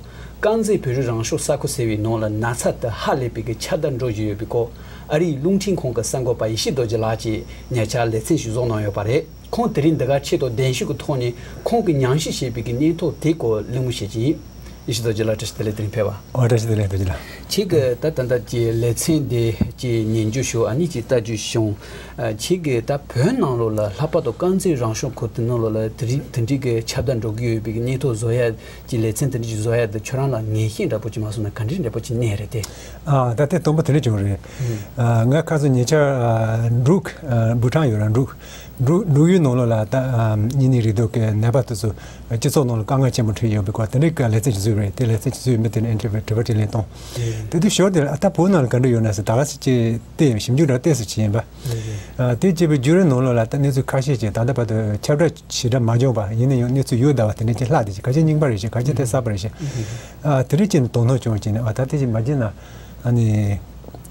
དཀར་མཛེས་བོད་རིགས་རང་སྐྱོང་ས་ཁུལ་ཟེར་བའི་ནང་ལ་ན་ཚ་དེ་ཧ་ལས་པའི་ཁྱབ་གདལ་འགྲོ་བཞིན་ཡོད་པའི་སྐོར་ཨ་རིའི་རླུང་འཕྲིན་ཁང་གི་གསར་འགོད་པ་ཡེ་ཤེས་རྡོ་རྗེ་ལགས་ཀྱིས་ཉེ་ཆར་ལེ་ཚན་ཞིག་བཟོ་གནང་ཡོད་པ་རེད། ཁོང་དེ་རིང་འདི་གར་ཆེད་དུ་གདན་ཞུ་གི་ཐོག་ནས་ཁོང་གིས་ཉམས་ཞིབ་བྱས་པའི་གནས་ཐོ་དེའི་སྐོར་གླེང་མོལ་བྱེད་ཀྱི་ཡིན། ཡེ་ཤེས་རྡོ་རྗེ་ལགས། བཀྲ་ཤིས་བདེ་ལེགས། དེ་རིང་ཕེབས་པ། ཨོ། བཀྲ་ཤིས་བདེ་ལེགས། རྡོ་རྗེ་ལགས། ཁྱེད་ཀྱིས་ད་ད་ལྟ་ཀྱི་ལེ་ཚན་འདི་ཀྱི་ཉན་རྒྱུ་ཞུ། ཨ་ནི་ཀྱི་ལྟ་རྒྱུ་བྱུང་། ཨ། ཁྱེད་ཀྱིས་ད་བོད་ནང་ལོགས་ལ་ལྷག་པར་དུ་དཀར་མཛེས་རང་སྐྱོང་ཁུལ་དེ་ནང་ལོགས་ལ་དེ་རིང་དེ་འདྲའི་གི་ཁྱབ་བརྡལ་འགྲོ་གི་ཡོད་པའི་གི་སྙན་ཐོ་བཟོ་ཡ་ཀྱི་ལེ་ཚན་དེ་འདྲ་ཅིག་བཟོ་ཡ་དེ་ཁྱོད་རང་ལ་ངེས་ཤེས་འདྲ་པོ་ཅིག་མ་སོང་ན་ག་འདྲའི་འདྲ་པོ་ཅིག་གནས་རེད་དེ། ཨ། ད་དེ་དང་པོ་དེ་འདྲ་བྱུང་རེད། ཨ། ང་ཁ་སང་ཉེ་ཆར་ཨ་འབྲུག་ཨ་བུ་ཊང་ཡོད་ར། འབྲུག་འབྲུག་འབྲུག་ཡུལ་ནང་ལོགས་ལ་ད་ཨ་ཉིན་ནས་རིག་གཏོད་ཀྱི་ནད་པ་དེ་ཚོ་སྤྱི་ཚོགས་ནང་ལ་དཀའ་ངལ་ཆེན་པོ་འཕྲད་ཡོད་པའི་སྐོར་དེ་འདྲའི་སྐད་ལེ་ཚན་ཞིག་བཟོས་པ་རེད། དེ་ལེ་ཚན་ཞིག་བཟོས་ཡོད་མེད་དེ་ནས་ཨེ་འདྲ་བའི་དྲི་བ་དྲིས་ལན་གཏོང་། དེ་དུས་ཞོར་དེ་ལ་ཨ་ད་བོད་ནང་ལ་ག་འདྲ་ཡོད་ན་ཟེར་ད་ག་སེ་ཅིག་བལྟས་ཡོད། ཞིབ་འཇུག་འདྲ་བལྟས་སུ་བྱས་ཡིན་པ། ཨ་དེ་བྱས་པའི་བརྒྱུད་རིམ་ནང་ལོགས་ལ་ད་གནས་ཚུལ་ཁ་ཤས་ཅིག་ད་ལྟ་བར་དུ་ཁྱབ་བསྒྲགས་ཞེ་དྲག་མ་བྱུང་བ་ཡིན་ན་ཡང་། གནས་ཚུལ་ཡོད་བསྡད་པ་དེ་འདྲ་ཅིག་ལྷག་བསྡད་ཅིག་ཁ་ཤས་རྙིང་པ་རེད་ཤག་ཁ་ཤས་དེ་གསར་པ་རེད་ཤག་ཨ་དེ་རིགས་ཅིག་ནས་དོ་སྣང་བྱུང་བ་བྱས་ནས། ཨ་ད་དེ་ཅིག་མ་བྱས་ན་ཨ་ནི་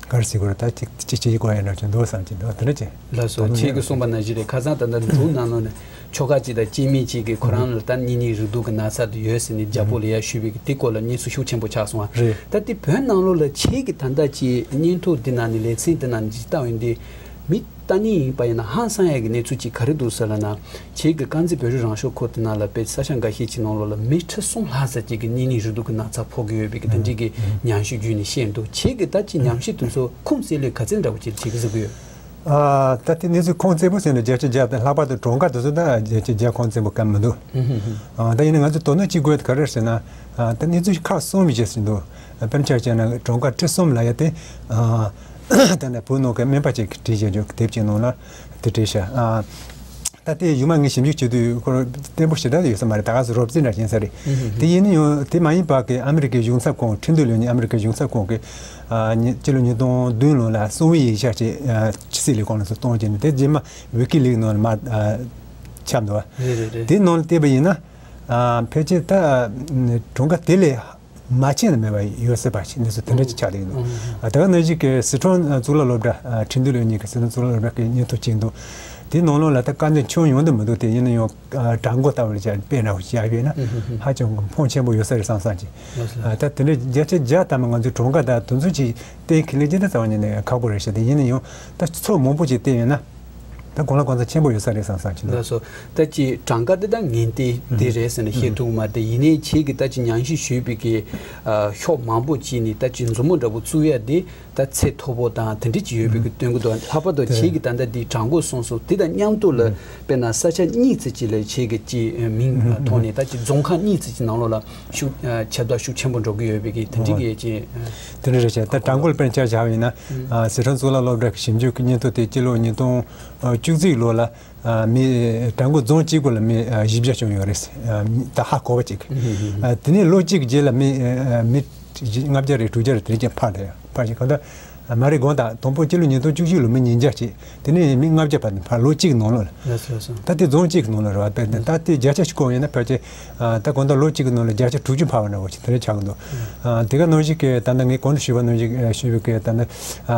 ག་རེ་ཟེར་དགོས་རེད། ད་ཅིག་ཅིག་བྱེད་དགོས་ཡ་འདྲ་ཅིག་འདུག་བསམ་གྱི་འདུག་དེ་འདྲ་ཅིག་ལགས་སོ། དོ་སྣང་ཁྱེད་ཀྱིས་གསུངས་པ་ནང་བཞིན་རེད། ཁ་སང་ད་ལྟ་འབྲུག་ནང་ལོགས་ནས་ཁྱོ་ག་ཅིག་དང་སྐྱེ་དམན་ཅིག་གིས་ཁོ་རང་ལ་ད་གཉིས་ནི་རིགས་དྲུག་གི་ན་ཚ་དེ་ཡོད་ཟེར་ནས་རྒྱལ་པོ་ལ་ཡར་ཞུས་པའི་གི་དེ་སྐོར་ལ་གནས་ཚུལ་ཤུགས་ཆེན་པོ་ཆགས་སོང་བ་རེད། ད་དེ་བོད་ནང་ལོགས་ལ་ཁྱེད་ཀྱིས་ད་ལྟ་ཅིག་སྙན་ཐོ་འདི་ནང་ནས་ལེ་ཚན་འདི་ནང་ནས་ཅིག་བལྟ་ཡོང་དུས། མི་ལྟ་ནི་ཡིན་པ་ཡིན་ན་ཧང་སང་ཡ་གི་གནས་ཚུལ་ཅིག་ག་རེ་འདུག་ཟེར་ལབ་ན། ཁྱེད་ཀྱིས་དཀར་མཛེས་བོད་རིགས་རང་སྐྱོང་ཁུལ་དེ་ནང་ལ་དཔེ་ས་ཆ་འགའ་ཤས་ཅིག་ནང་ལོགས་ལ་མི་ཁྲི་གསུམ་ལྷག་ཙམ་ཅིག་གིས་གཉིས་ནི་རིགས་དྲུག་གི་ན་ཚ་ཕོག་གི་ཡོད་པའི་གི་དེ་འདྲའི་གི་ཉམས་ཞིབ་བརྒྱུད་ནས་བཤད་འདུག་ཁྱེད་ཀྱིས་ད་ཅིག་ཉམས་ཞིབ་དེ་ཚོ་ཁུངས་གསལ་ལོས་ག་ཚད་འདྲ་པོ་ཅིག་བྱེད་ཀྱི་བཟོ་གི་ཡོད། ཨ་ད་དེ་གནས་ཚུལ་ཁུངས་གསལ་པོ་ཟེར་ན་བརྒྱ་ཆ་བརྒྱ་དང་། ལྷག་པར་དུ་གྲངས་ཀ་དེ་ཚོ་ད་བརྒྱ་ཆ་བརྒྱ་ཁུངས་གསལ་པོ་གང་མི་འདུག་ཨ་ད་ཡིན་ན་ང་ཚོས་དོ་སྣང་བྱེད་དགོས་ག་རེ་ཟེར་ན། ཨ་ད་གནས་ཚུལ་ཁག་གསུམ་བཞི་ཟིན་འདུག་དཔེར་ན་ཆ་བཞག་ན་གྲངས་ཀ་ཁྲི་གསུམ་ལབ་ཡ་དེ། ཨ་ད་ནི་བོད་ནང་གི་སྨན་པ་ཅིག་གིས་བྲིས་བཞག་རྒྱུ་དེབ་ཅིག་ནང་ལ་དེ་བྲིས་ཤག་ཨ་ད་དེ་གཞུག་མ་ངས་ཞིབ་འཇུག་བྱེད་དུས་ཁོ་བརྟན་པོ་ཞེ་དྲག་ཡོད་ས་མ་རེད། ད་ག་སེ་རོབ་རྩིས་འདྲ་ཡིན་ས་རེད། དེ་ཡིན་ན་ཡང་དེ་མ་ཡིན་པ་གི་ཨ་མི་རི་ཀའི་གཞུང་ཚབ་ཁང་། ཁྲིན་ཏུའུ་ལ་ཡོད་མཁན་ཨ་མི་རི་ཀའི་གཞུང་ཚབ་ཁང་གིས། ཨ་ཉི་སྤྱི་ལོ་ཉིས་སྟོང་བདུན་ལོ་ལ་གསང་བའི་ཡིག་ཆ་ཅིག་ཨ་ཕྱི་སྲིད་ལས་ཁུངས་ལ་སོགས་གཏོང་བྱས་ནས། དེ་རྗེས་མ་ཝི་ཀི་ལིག་ནང་ལ་མར་ཨ་ཁྱབ་འདུག་བ། རེད་རེད་རེད། དེ་ནང་ལ་བལྟས་པ་ཡིན་ན། ཨ་ཕལ་ཆེར་ད་གྲངས་ཀ་དེ་ལས་མ་ཆེ་ན་མེད་པ་ཡོད་སྲིད་པ་ཞིག་གནས་ཚུལ་དེ་འདྲ་ཅིག་ཆགས་བསྡད་ཀྱི་འདུག་ཨ་དེ་ག་ནང་བཞིན་གྱི་སི་ཁྲོན་གཙུག་ལག་སློབ་གྲྭ། ཨ་ཁྲིན་ཏུའུ་ལ་ཡོད་མཁན་གྱི་སི་ཁྲོན་གཙུག་ལག་སློབ་གྲྭ་གི་སྙན་ཐོ་ཅིག་འདུག་དེའི་ནང་ལོགས་ལ་ད་དཀའ་ངལ་ཁྱོན་ཡོངས་དུ་མི་འདུག་དེ་ཡིན་ན་ཡང་། ཨ་གྲངས་འབོར་ལྟ་བུ་ལ་བྱས་དཔེ་འདྲ་བོ་བྱས་པ་ཡིན་ན། ཧ་ཅང་ཕོན་ཆེན་པོ་ཡོད་ས་རེད་བསམ་བསམ་གྱི། ཨ་ད་དེ་འདྲའི་བརྒྱ་ཆ་བརྒྱ་ཐམ་པ་ང་ཚོས་གྲངས་ཀ་དང་དེ་ཚོ་ཅིག་གཏན་འཁེལ་ལེ་ཅི་ད་རྩ་བ་ཉིད་ནས་ཁག་པོ་རེད་ཤག་དེ་ཡིན་ན་ཡང་ད་ཚོད་མང་པོ་ཅིག་བལྟས་ཡོད་ན། ད་གང་ལ་གང་འཚམ་ཆེན་པོ་ཡོད་ས་རེད་བསམ་བསམ་གྱི་འདུག་ལགས་སོ། ད་ཅིག་གྲངས་ཀ་དེ་ད་ངན་ཏན་དེ་རེད་ཟེར་ནས་བཤད་ཐུབ་མ་རེད། ཡིན་ནའི་ཁྱེད་ཀྱིས་ད་ཅིག་ཉམས་ཞིབ་ཞུས་པའི་གི་ཨ་ཕྱོགས་མང་པོ་ཅིག་ནས་ད་ཅིག་མཛུབ་མོ་འདྲ་པོ་བཙུགས་ཡ་དེ། ད་ཚད་མཐོ་པོ་དང་དེ་འདྲ་ཅིག་ཡོད་པའི་གི་སྟོན་གི་འདུག་ལྷག་པར་དུ་ཁྱེད་ཀྱིས་ད་ལྟ་འདི་གྲངས་འབོར་གསུངས་སོང་། དེ་དང་མཉམ་དུ་ལ་དཔེར་ན་ས་ཆ་གཉིས་ཙམ་ཅིག་ལ་ཁྱེད་ཀྱི་ཅིག་མིང་ཐོག་ནས་ད་ཅིག་རྫོང་ཁག་གཉིས་ཙམ་ཅིག་ནང་ལོགས་ལ་ཤུགས་ཁྱབ་གདལ་ཤུགས་ཆེན་པོ་འགྲོ་གི་ཡོད་པའི་གི་དེ་འདྲ་གི་ཅིག་དེ་འདྲ་རེད་ཤག་ད་གྲངས་འབོར་དཔེར་ན་ཆ་བཞག་པ་ཡིན་ན། སི་ཁྲོན་གཙུག་ལག་སློབ་གྲྭ་གི་ཞིབ་འཇུག་གི་སྙན་ཐོ་དེ་སྤྱི་ལོ་ཉིས་སྟོང་བཅུ་གཅིག་ལོ་ལ། ཨ་མི་གྲངས་འབོར་རྫོང་གཅིག་པོ་ལ་མི་ཨ་བཞི་བརྒྱ་བྱུང་ཡོད་རེད། ཨ་ད་ཧ་གོ་བ་ཅིག་ཨ་དེ་ནས་ལོ་གཅིག་གི་རྗེས་ལ་མི་ཨ་མི་ལྔ་བརྒྱ་རེ་དྲུག་བརྒྱ་རེ་དེ་རིང་ཀྱང་འཕར་ད་ཡ་འཕར་ཞིག་གང་ལྟར་མ་རེད། དགོངས་དག་དང་པོ་སྤྱི་ལོ་ཉིས་སྟོང་བཅུ་གཅིག་ལོ་མི་ཉིས་བརྒྱ་ཅིག་དེ་ནས་མི་ལྔ་བརྒྱ་བར་དུ་འཕར། ལོ་གཅིག་གི་ནང་ལོགས་ལ། ལགས་སོ་ལགས་སོ། ད་དེ་རྫོང་གཅིག་གི་ནང་ལ་རེད་བ། ད་ད་དེ་བརྒྱ་ཆ་ཞིག་བཀོད་ཡིན་ན་ཕལ་ཆེར་ཨ་ད་གང་ལྟར་ལོ་གཅིག་གི་ནང་ལ་བརྒྱ་ཆ་དྲུག་ཅུ་འཕར་བ་འདྲ་བོ་ཞིག་དེ་འདྲ་ཆགས་ཀྱི་འདུག་ཨ་དེ་ག་ནང་བཞིན་གྱི་ད་ལྟ་ངས་གོང་དུ་ཞུས་པ་ནང་བཞིན་ཞུས་པའི་གི་ད་ལྟ་ཨ་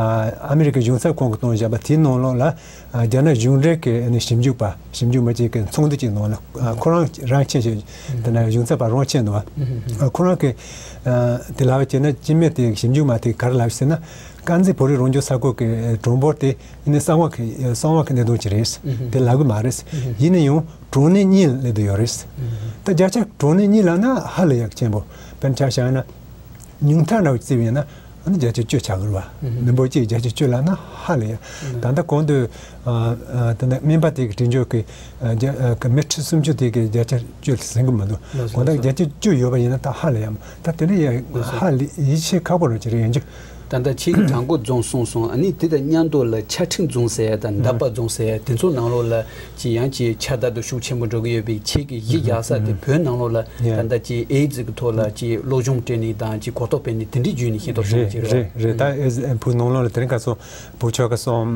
ཨ་མི་རི་ཀའི་གཞུང་ཚབ་ཁང་གིས་བཏོན་བཞག་པ་དེའི་ནང་ལོགས་ལ། ཨ་རྒྱ་ནག་གཞུང་འབྲེལ་གྱི་ཨ་ནི་ཞིབ་འཇུག་པ། ཞིབ་འཇུག་མི་གཅིག་གི་ཚོགས་འདུ་གཅིག་ནང་ལ། ཨ་ཁོ་རང་རང་ཁྱེར་ཞིག་དེ་ནས་གཞུང་ཚབ་པ་རང་ཁྱེར་འདུག་བ། ཨ་ཁོ་རང་གིས་ཨ་དེ་ལབ་པ་བྱས་ན། སྤྱི་མི་དེ་ཞིབ་འཇུག་མི་དེ་ག་རེ་ལབ་ཟེར་ན། དཀར་མཛེས་བོད་རིགས་རང་སྐྱོང་ས་ཁུལ་གྱི་གྲངས་འབོར་དེ་ཨ་ནི་གསང་བ་གི་གསང་བ་གི་གནད་དོན་ཅིག་རེད། དེ་ལབ་གི་མ་རེད། ཡིན་ན་ཡང་གྲངས་གནས་གཉིས་ལ་སླེབས་བསྡད་ཡོད་རེད། ད་བརྒྱ་ཆ་གྲངས་གནས་གཉིས་ལབ་ན་ཧ་ལས་ཡག་ཆེན་པོ། དཔེར་ན་ཆ་བཞག་ན། ཉུང་མཐའ་འདྲ་བོ་བརྩིས་པ་ཡིན་ན་ཨ་ནི་བརྒྱ་ཆ་བཅུ་ཆགས་ཀྱི་རེད་བ། མི་འབོར་གཅིག་བརྒྱ་ཆ་བཅུ་ལབ་ན་ཧ་ལས་ཡ། ད་ལྟ་གོང་དུ་ཨ་ཨ་ད་ལྟ་སྨན་པ་དེ་གི་འཕྲིན་བཅོལ་གི་ཨ་རྒྱ་ཨ་གི་མི་ཁྲི་སུམ་ཅུ་དེ་གི་བརྒྱ་ཆ་བཅུ་ཟིན་གི་མི་འདུག་ལགས་སོ། གང་ལྟར་ལགས་སོ། བརྒྱ་ཆ་བཅུ་ཡོད་པ་ཡིན་ན་ད་ཧ་ལས་ཡ། ད་དེ་འདྲ་ཡ་ལགས་སོ། ཧ་ལས་ཡིད་ཆེས་ཁག་པོ་རང་ཅིག་རེད་ཡིན་རྒྱུ། ད་ལྟ་ཁྱེད་ཀྱིས་བྲག་འགོ་རྫོང་གསུངས་སོང་། ཨ་ནི་དེ་དང་མཉམ་དུ་ལ་ཆ་ཁྲིན་རྫོང་ཟེར་ཡ་དང་འདབ་པ་རྫོང་ཟེར་ཡ་དེ་ཚོ་ནང་ལོགས་ལ་ཅིག་ཡང་ཅིག་ཁྱབ་བརྡལ་དུ་ཤུགས་ཆེན་པོ་འགྲོ་གི་ཡོད་པའི་ཁྱེད་ཀྱི་གཞི་རྒྱག་ས་དེ་བོད་ནང་ལོགས་ལ་ཡ། ད་ལྟ་ཅིག་ཨེ་ཛི་གི་ཐོག་ལ་ཅིག་སློབ་སྦྱོང་སྤྲད་ནས་དང་ཅིག་གོ་རྟོགས་སྤེལ་ནས་དེ་འདྲའི་བརྒྱུད་ནས་ཤེས་རྟོགས་བྱུང་བ་ཅིག་རེད། རེད་རེད། ད་ཨེ་ཛི་བོད་ནང་ལོགས་ལ་དེ་རིང་ཁ་སང་བོད་ཆོལ་ཁ་གསུམ་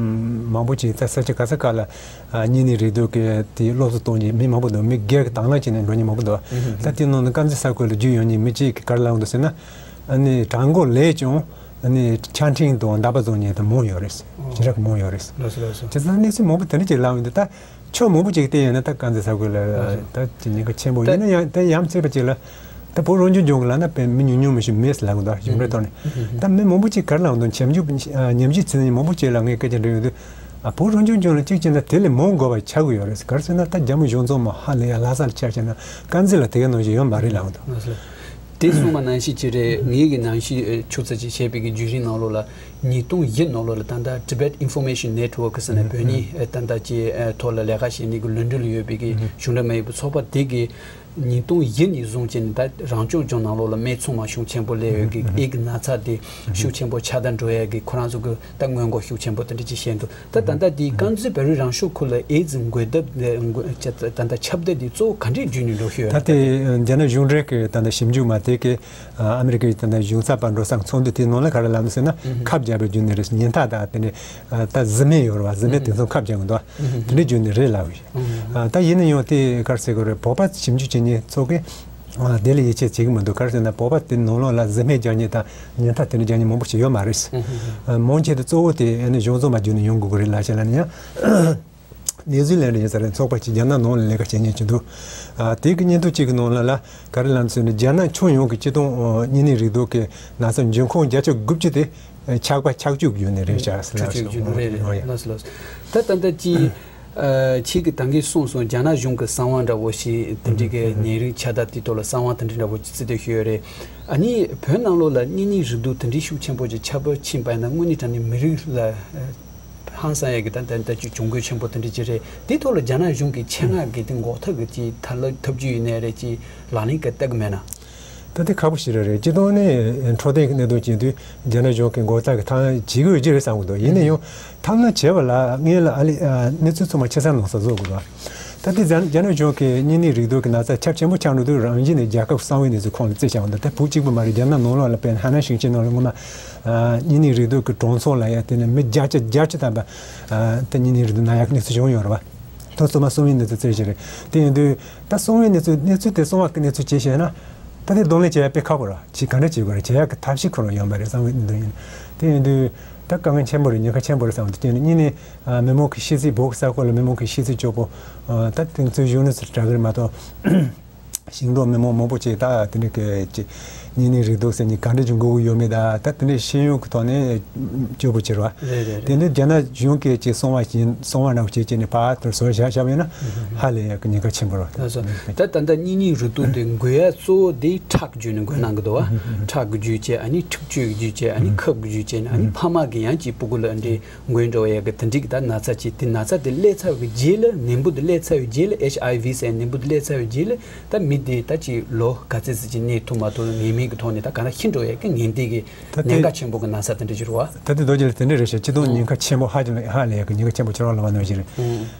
མང་པོ་ཅིག་ད་ས་ཆ་ག་ས་ག་ལ་ཨ་གཉིས་ནི་རེད་འདུག་གི་དེ་སློབ་གསོ་གཏོང་མཁན་མི་མང་པོ་འདུག་མི་སྒེར་གྱི་དང་བླངས་བྱས་ནས་འགྲོ་མཁན་མང་པོ་འདུག་ད་དེ་ནང་ནས་དཀར་མཛེས་ས་ཁུལ་ལ་རྒྱུས་ཡོད་མཁན་མི་གཅིག་གིས་ག་རེ་ལབ་འདུག་ཟེར་ན། ཨ་ནི་བྲག་འགོ་ལས་ཀྱང་ཨ་ནི་ཆ་འཕྲིན་དང་འདབ་པ་རྫོང་གཉིས་དེ་མང་ཡོད་རེད། ཨོ། ཞེ་དྲག་གི་མང་ཡོད་རེད། ལགས་སོ་ལགས་སོ། བྱས་ཙང་གནས་ཚུལ་མང་པོ་དེ་འདྲ་ཅིག་ལབ་ཡོང་དུས། ད་ཕྱོགས་མང་པོ་ཅིག་བལྟས་ཡོང་ན་ད་དཀར་མཛེས་ས་ཁུལ་ལ་ལགས་སོ། ད་ཅིག་ཉེན་ཁ་ཆེན་པོ། ད་ཡིན་ན་ཡང་ད་ཡ་མཚན་པ་ཅིག་ལ་ད་བོད་རང་སྐྱོང་ལྗོངས་ཀྱི་ལབ་ན་དཔེ་མི་ཉུང་ཉུང་མི་ཞིག་མེད་ཟེར་ལབ་གི་འདུག་གཞུང་འབྲེལ་ཐོག་ནས། ད་མི་མང་པོ་ཅིག་ག་རེ་ལབ་འདུག་ཉམས་ཞིབ་ཉམས་ཞིབ་བྱེད་མཁན་མང་པོ་ཅིག་ལ་ངས་སྐད་ཆ་འདྲི་ཡོང་དུས། ཨ་བོད་རང་སྐྱོང་ལྗོངས་ལ་གཅིག་བྱས་ན་དེ་ལས་མང་དགོས་པ་ཆགས་ཀྱི་ཡོད་རེད། ག་རེ་ཟེར་ན་ད་རྒྱ་མི་གཞུང་ཚོགས་མ་ཧ་ལས་ཡ་ལྷ་ས་ལ་ཆ་བཞག་ན་དཀར་མཛེས་ལ་དེ་ག་ནང་བཞིན་ཡོད་མ་རེད་ལབ་འདུག་ལགས་སོ། དེ་གསུངས་པ་ནང་བཞིན་ཅིག་རེད། ངེད་ཀྱི་ནང་བཞིན་ཨེ་ཆུ་ཚོད་ཅིག་བྱས་པའི་གི་བརྒྱུད་རིམ་ནང་ལོགས་ལ་ཉིས་སྟོང་བཞི་ནང་ལོགས་ལ་ད་ལྟ་Tibet Information Network ཟེར་ནས་བོད་ནི་ཨེ་ད་ལྟ་ཅིག་ཨེ་ཐོག་ལ་ལས་ཀ་བྱེད་ནི་གི་ལུས་འབྲེལ་ཡོད་པའི་གི་གཞུང་འབྲེལ་མ་ཡིན་པའི་ཚོགས་པ་དེ་གི་ཉིས་སྟོང་བཞི་ནས་བཟུང་བྱས་ནས་ད་རང་སྐྱོང་ལྗོངས་ནང་ལོགས་ལ་སྨད་འཚོང་མ་ཤུགས་ཆེན་པོ་སླེབས་ཡོད་གི་ཨེ་གི་ན་ཚ་དེ་ཤུགས་ཆེན་པོ་ཆགས་ད་འགྲོ་ཡ་གི་ཁོ་རང་ཚོ་གི་ད་སྔོན་འགོག་ཤུགས་ཆེན་པོ་དེ་འདྲ་ཅིག་བྱས་འདུག་ད་ད་ལྟ་དེ་དཀར་མཛེས་བོད་རིགས་རང་སྐྱོང་ཁུལ་ལ་ཨེ་ཛི་འགོས་སྟབས་ཨེ་འགོས་ད་ལྟ་ཁྱབ་གདལ་དེ་གཙོ་བོ་ག་འདྲས་བརྒྱུད་ནས་འགྲོ་ཤེས་ཡོད་ད། ད་དེ་རྒྱ་ནག་གཞུང་འབྲེལ་གི་ད་ལྟ་ཞིབ་འཇུག་མ་དེ་གི་ཨ་མི་རི་ཀའི་ད་ལྟ་གཞུང་ཚབ་པ་འགྲོ་སའི་ཚོགས་འདུ་དེ་ནང་ལ་ག་རེ་ལབ་ཟེར་ན་ཁབ་རྒྱག་པའི་བརྒྱུད་ནས་རེད། ཉེན་ཐག་དང་དེ་འདྲས་ད་བཟི་སྨན་ཡོད་རེད་བ། བཟི་སྨན་དེ་ཚོ་ཁབ་རྒྱག་གི་འདུག་དེ་འདྲས་བརྒྱུད་ནས་རེད་ལབ་ཡོད། ད་ཡིན་ན་ཡང་དེ་ག་རེ་ཟེར་དགོས་རེད། བོད་པ་ཞིབ་འཇུག་བྱེད་མཁན་ཚོ་གི་ཨ་དེ་ལ་ཡིད་ཆེས་བྱེད་ཀྱི་མི་འདུག་ག་རེ་ཟེར་ན་བོད་པ་དེ་ནང་ལོགས་ལ་བཟི་སྨན་རྒྱག་མཁན་དང་ཉེན་ཐག་དེ་འདྲ་རྒྱག་མཁན་མང་པོ་ཞིག་ཡོད་མ་རེད། ཨ་མང་ཆེ་དེ་གཙོ་བོ་དེ་ཨ་ནི་གཞུང་ཚོགས་མ་བརྒྱུད་ནས་ཡོང་དགོས་ཀྱི་རེད་ལབ་བྱས་ལབ་ན་ཡང་། ནེའུ་ཛི་ལན་ཌི་ཡིན་ས་རེད། ཚོགས་པ་གཅིག་རྒྱ་ནག་ནང་ལ་ལས་ཀ་བྱེད་མཁན་ཅིག་འདུག་ཨ་དེ་གི་སྙན་ཐོ་གཅིག་གི་ནང་ལ་ལ་ག་རེ་ལབ་ཟེར་ན་རྒྱ་ནག་ཁྱོན་ཡོངས་ཀྱི་སྤྱི་བཏང་གཉན་ནད་རེག་དུག་གི་ན་ཚ་འབྱུང་ཁུངས་བརྒྱ་ཆ་དགུ་བཅུ་དེ་ཆགས་པ་ཆགས་སྤྱོད་ཀྱི་ཡོད་ནི་རེད་ཤག་ཟེར་ལབ་ཤག་རེད་རེད། ལགས་སོ་ལགས་སོ། ད་ད་ལྟ་ཅི། ཨ་ཁྱེད་ཀྱིས་ད་གིན་གསུངས་སོང་། རྒྱ་ནག་གཞུང་གི་གསང་བ་འདྲ་བོ་ཞིག་དེ་འདྲའི་གི་ནད་རིགས་ཁྱབ་གདལ་དེ་ཐོག་ལ་གསང་བ་དེ་འདྲ་འདྲ་བོ་ཅིག་བརྩི་འདོད་ཞུ་ཡོད་རེད། ཨ་ནི་བོད་ནང་ལོགས་ལ་གཉན་ནད་རེག་དུག་དེ་འདྲའི་ཤུགས་ཆེན་པོ་ཅིག་ཁྱབ་སྤེལ་ཕྱིན་པ་ཡིན་ན་དངོས་གནས་དྲང་གནས་མི་རིགས་ལ་ཧང་སང་ཡ་གི་ད་ད་ད་ཅིག་གྱོང་གུད་ཆེན་པོ་དེ་འདྲ་ཅིག་རེད། དེ་ཐོག་ལ་རྒྱ་ནག་གཞུང་གི་ཆེད་མངགས་ཀྱི་དེ་འགོག་ཐབས་ཀྱི་ཅིག་ཐབས་ལ་ཐབས་ཇུས་ཡིན་ནའི་རེད། ཅིག་ལག་ལེན་ག་བསྟར་གི་མེད་ན། ད་དེ་ཁག་པོ་ཞིག་རེད། རེད། སྤྱིར་བཏང་ནས་འཕྲོད་བསྟེན་གྱི་གནད་དོན་བྱེད་དུས་རྒྱ་ནག་གཞུང་གིས་འགོག་ཐབས་ཀྱི་ཐབས་ལམ་བྱེད་ཀྱི་ཡོད་ཀྱི་རེད་བསམ་གྱི་འདུག་ཡིན་ན་ཡང་ཐབས་ལམ་བྱས་པ་ལ་སྔོན་ལ་ཨ་ལི་ཨ་གནས་ཚུལ་ཚང་མ་ཕྱི་གསལ་ནང་གསལ་བཟོ་དགོས་རེད། ད་དེ་རྒྱ་རྒྱ་ནག་གཞུང་གིས་གཉན་ནད་རེག་དུག་གི་ན་ཚ་ཁྱབ་ཆེན་པོ་ཆགས་འགྲོ་དུས་རང་བཞིན་ནས་རྒྱལ་ཁབ་གསང་བའི་གནས་ཚུལ་ཁོངས་ལ་བརྩི་བཞག་པ་འདུག་ད་བོད་གཅིག་པུ་མ་རེད། རྒྱ་ནག་ནང་ལོགས་ལ་དཔེར་ན་ཧ་ནན་ཞིང་ཆེན་ནང་ལ་སྔོན་མ་ཨ་གཉན་ནད་རེག་དུག་གི་གྲངས་ཚང་ལ་ཡ་དེ་ནས་མི་བརྒྱ་ཆ་བརྒྱད་ཅུ་ཐམ་པ་ཨ་ད་གཉན་ནད་རེག་དུག་ན་ཡག་གི་གནས་ཚུལ་བྱུང་ཡོད་རེད་བ། ད་སོ་མ་གསང་བའི་གནས་ཚུལ་བཙལ་བྱས་རེད། དེ་ཡིན་དུས་ད་གསང་བའི་གནས་ཚུལ་གནས་ཚུལ་དེ་གསང་བ་གི་གནས་ཚུལ་བྱས་བྱས་ན། ད་དེ་གདོང་ལེན་བྱེད་ཡ་དཔེ་ཁག་པོ་རེད། ཅིག་ག་འདྲ་བྱེད་དགོས་རེད། བྱེད་ཡ་གི་ཐབས་ཤེས་ཁོ་རང་ཡོད་མ་རེད། གསང་བའི་གནད་དོན་ཡིན། དེ་ཡིན་དུས་ད་དཀའ་ངལ་ཆེན་པོ་རེད། ཉེན་ཁ་ཆེན་པོ་རེད་བསམ་འདུག་དེ་ནི་གཉིས་ནས་ཨ་མི་མང་གི་ཤི་ཚད། བོད་ཀྱི་ས་ཁུལ་ལ་མི་མང་གི་ཤི་ཚད་སྐྱོ་པོ། ཨ་ད་དེ་ཚོའི་གཞུང་ནས་ཚུར་དྲག་གི་རེད་མ་གཏོགས། ཞིང་འབྲོག་མི་མང་མང་པོ་ཅིག་ད་དེ་འདྲ་གི་ཅིག་གཉན་ནད་རེག་དུག་ཟེར་ནས་ག་འདྲ་ཅིག་འགོས་ཀྱི་ཡོད་མེད། ད་ད་དེ་འདྲའི་ཤེས་ཡོན་གྱི་ཐོག་ནས་སྐྱོ་པོ་ཅིག་རེད་བ། རེད་རེད་རེད། དེ་ནི་རྒྱ་ནག་གཞུང་གིས་ཅིག་གསང་བ་ཞིག་གསང་བ་འདྲ་བོ་བྱས་བྱས་ནས་ཕར་དེར་བཟོ་བཞག་བཞག་པ་ཡིན་ན་ཧ་ལས་ཡག་གི་ཉེན་ཁ་ཆེན་པོ་རེད། ལགས་སོ། ད་ད་ལྟ་གཉན་ནད་རེག་དུག་དེ་འགོས་ཡ་གཙོ་བོ་དེ་ཁྲག་གི་བརྒྱུད་ནས་འགོས་གནང་གི་འདུག་བ། ཁྲག་གི་བརྒྱུད་བྱས། ཨ་ནི་འཁྲིག་སྤྱོད་ཀྱི་བརྒྱུད་བྱས། ཨ་ནི་ཁབ་ཀྱི་བརྒྱུད་བྱས་ནས། ཨ་ནི་ཕ་མ་གིས་ཡང་ཅིག་སྤུ་གུ་ལ་འདྲེ་འགོས་འགྲོ་བ་ཡག་གི་དེ་འགྲིག་གི་ད་ན་ཚ་ཅིག་དེ་ན་ཚ་དེ་སླེབས་ཚར་བའི་རྗེས་ལ། ནད་འབུ་དེ་སླེབས་ཚར་བའི་རྗེས་ལ། ཨེཆ་ཨའི་ཝི་ཟེར་ནད་འབུ་དེ་སླེབས་ཚར་བའི་རྗེས་ལ་ད་མི་དེ་ད་ཅིག་ལོ་ག་ཚོད་ཙམ་ཅིག་གནས་ཐུབ་མ་ཐུབ་ངེས་མེད་ཀྱི་ཐོག་ནས་ད་ག་ན་ཤི་འགྲོ་ཡག་གི་ཉེན་བརྡ་གི་ད་དེ་ཉེན་ཁ་ཆེན་པོ་གི་ན་ཚ་དེ་འདྲ་ཅིག་རེད་བ། ད་དེ་རྡོ་རྗེ་ལགས་དེ་འདྲ་རེད་ཤག་སྤྱིར་བཏང་ཉེན་ཁ་ཆེན་པོ་ཧ་ཅང་ཧ་ལས་ཡག་གི་ཉེན་ཁ་ཆེན་པོ་ཁྱེད་རང་ལ་བ་ནོར་ཞིག་རེད།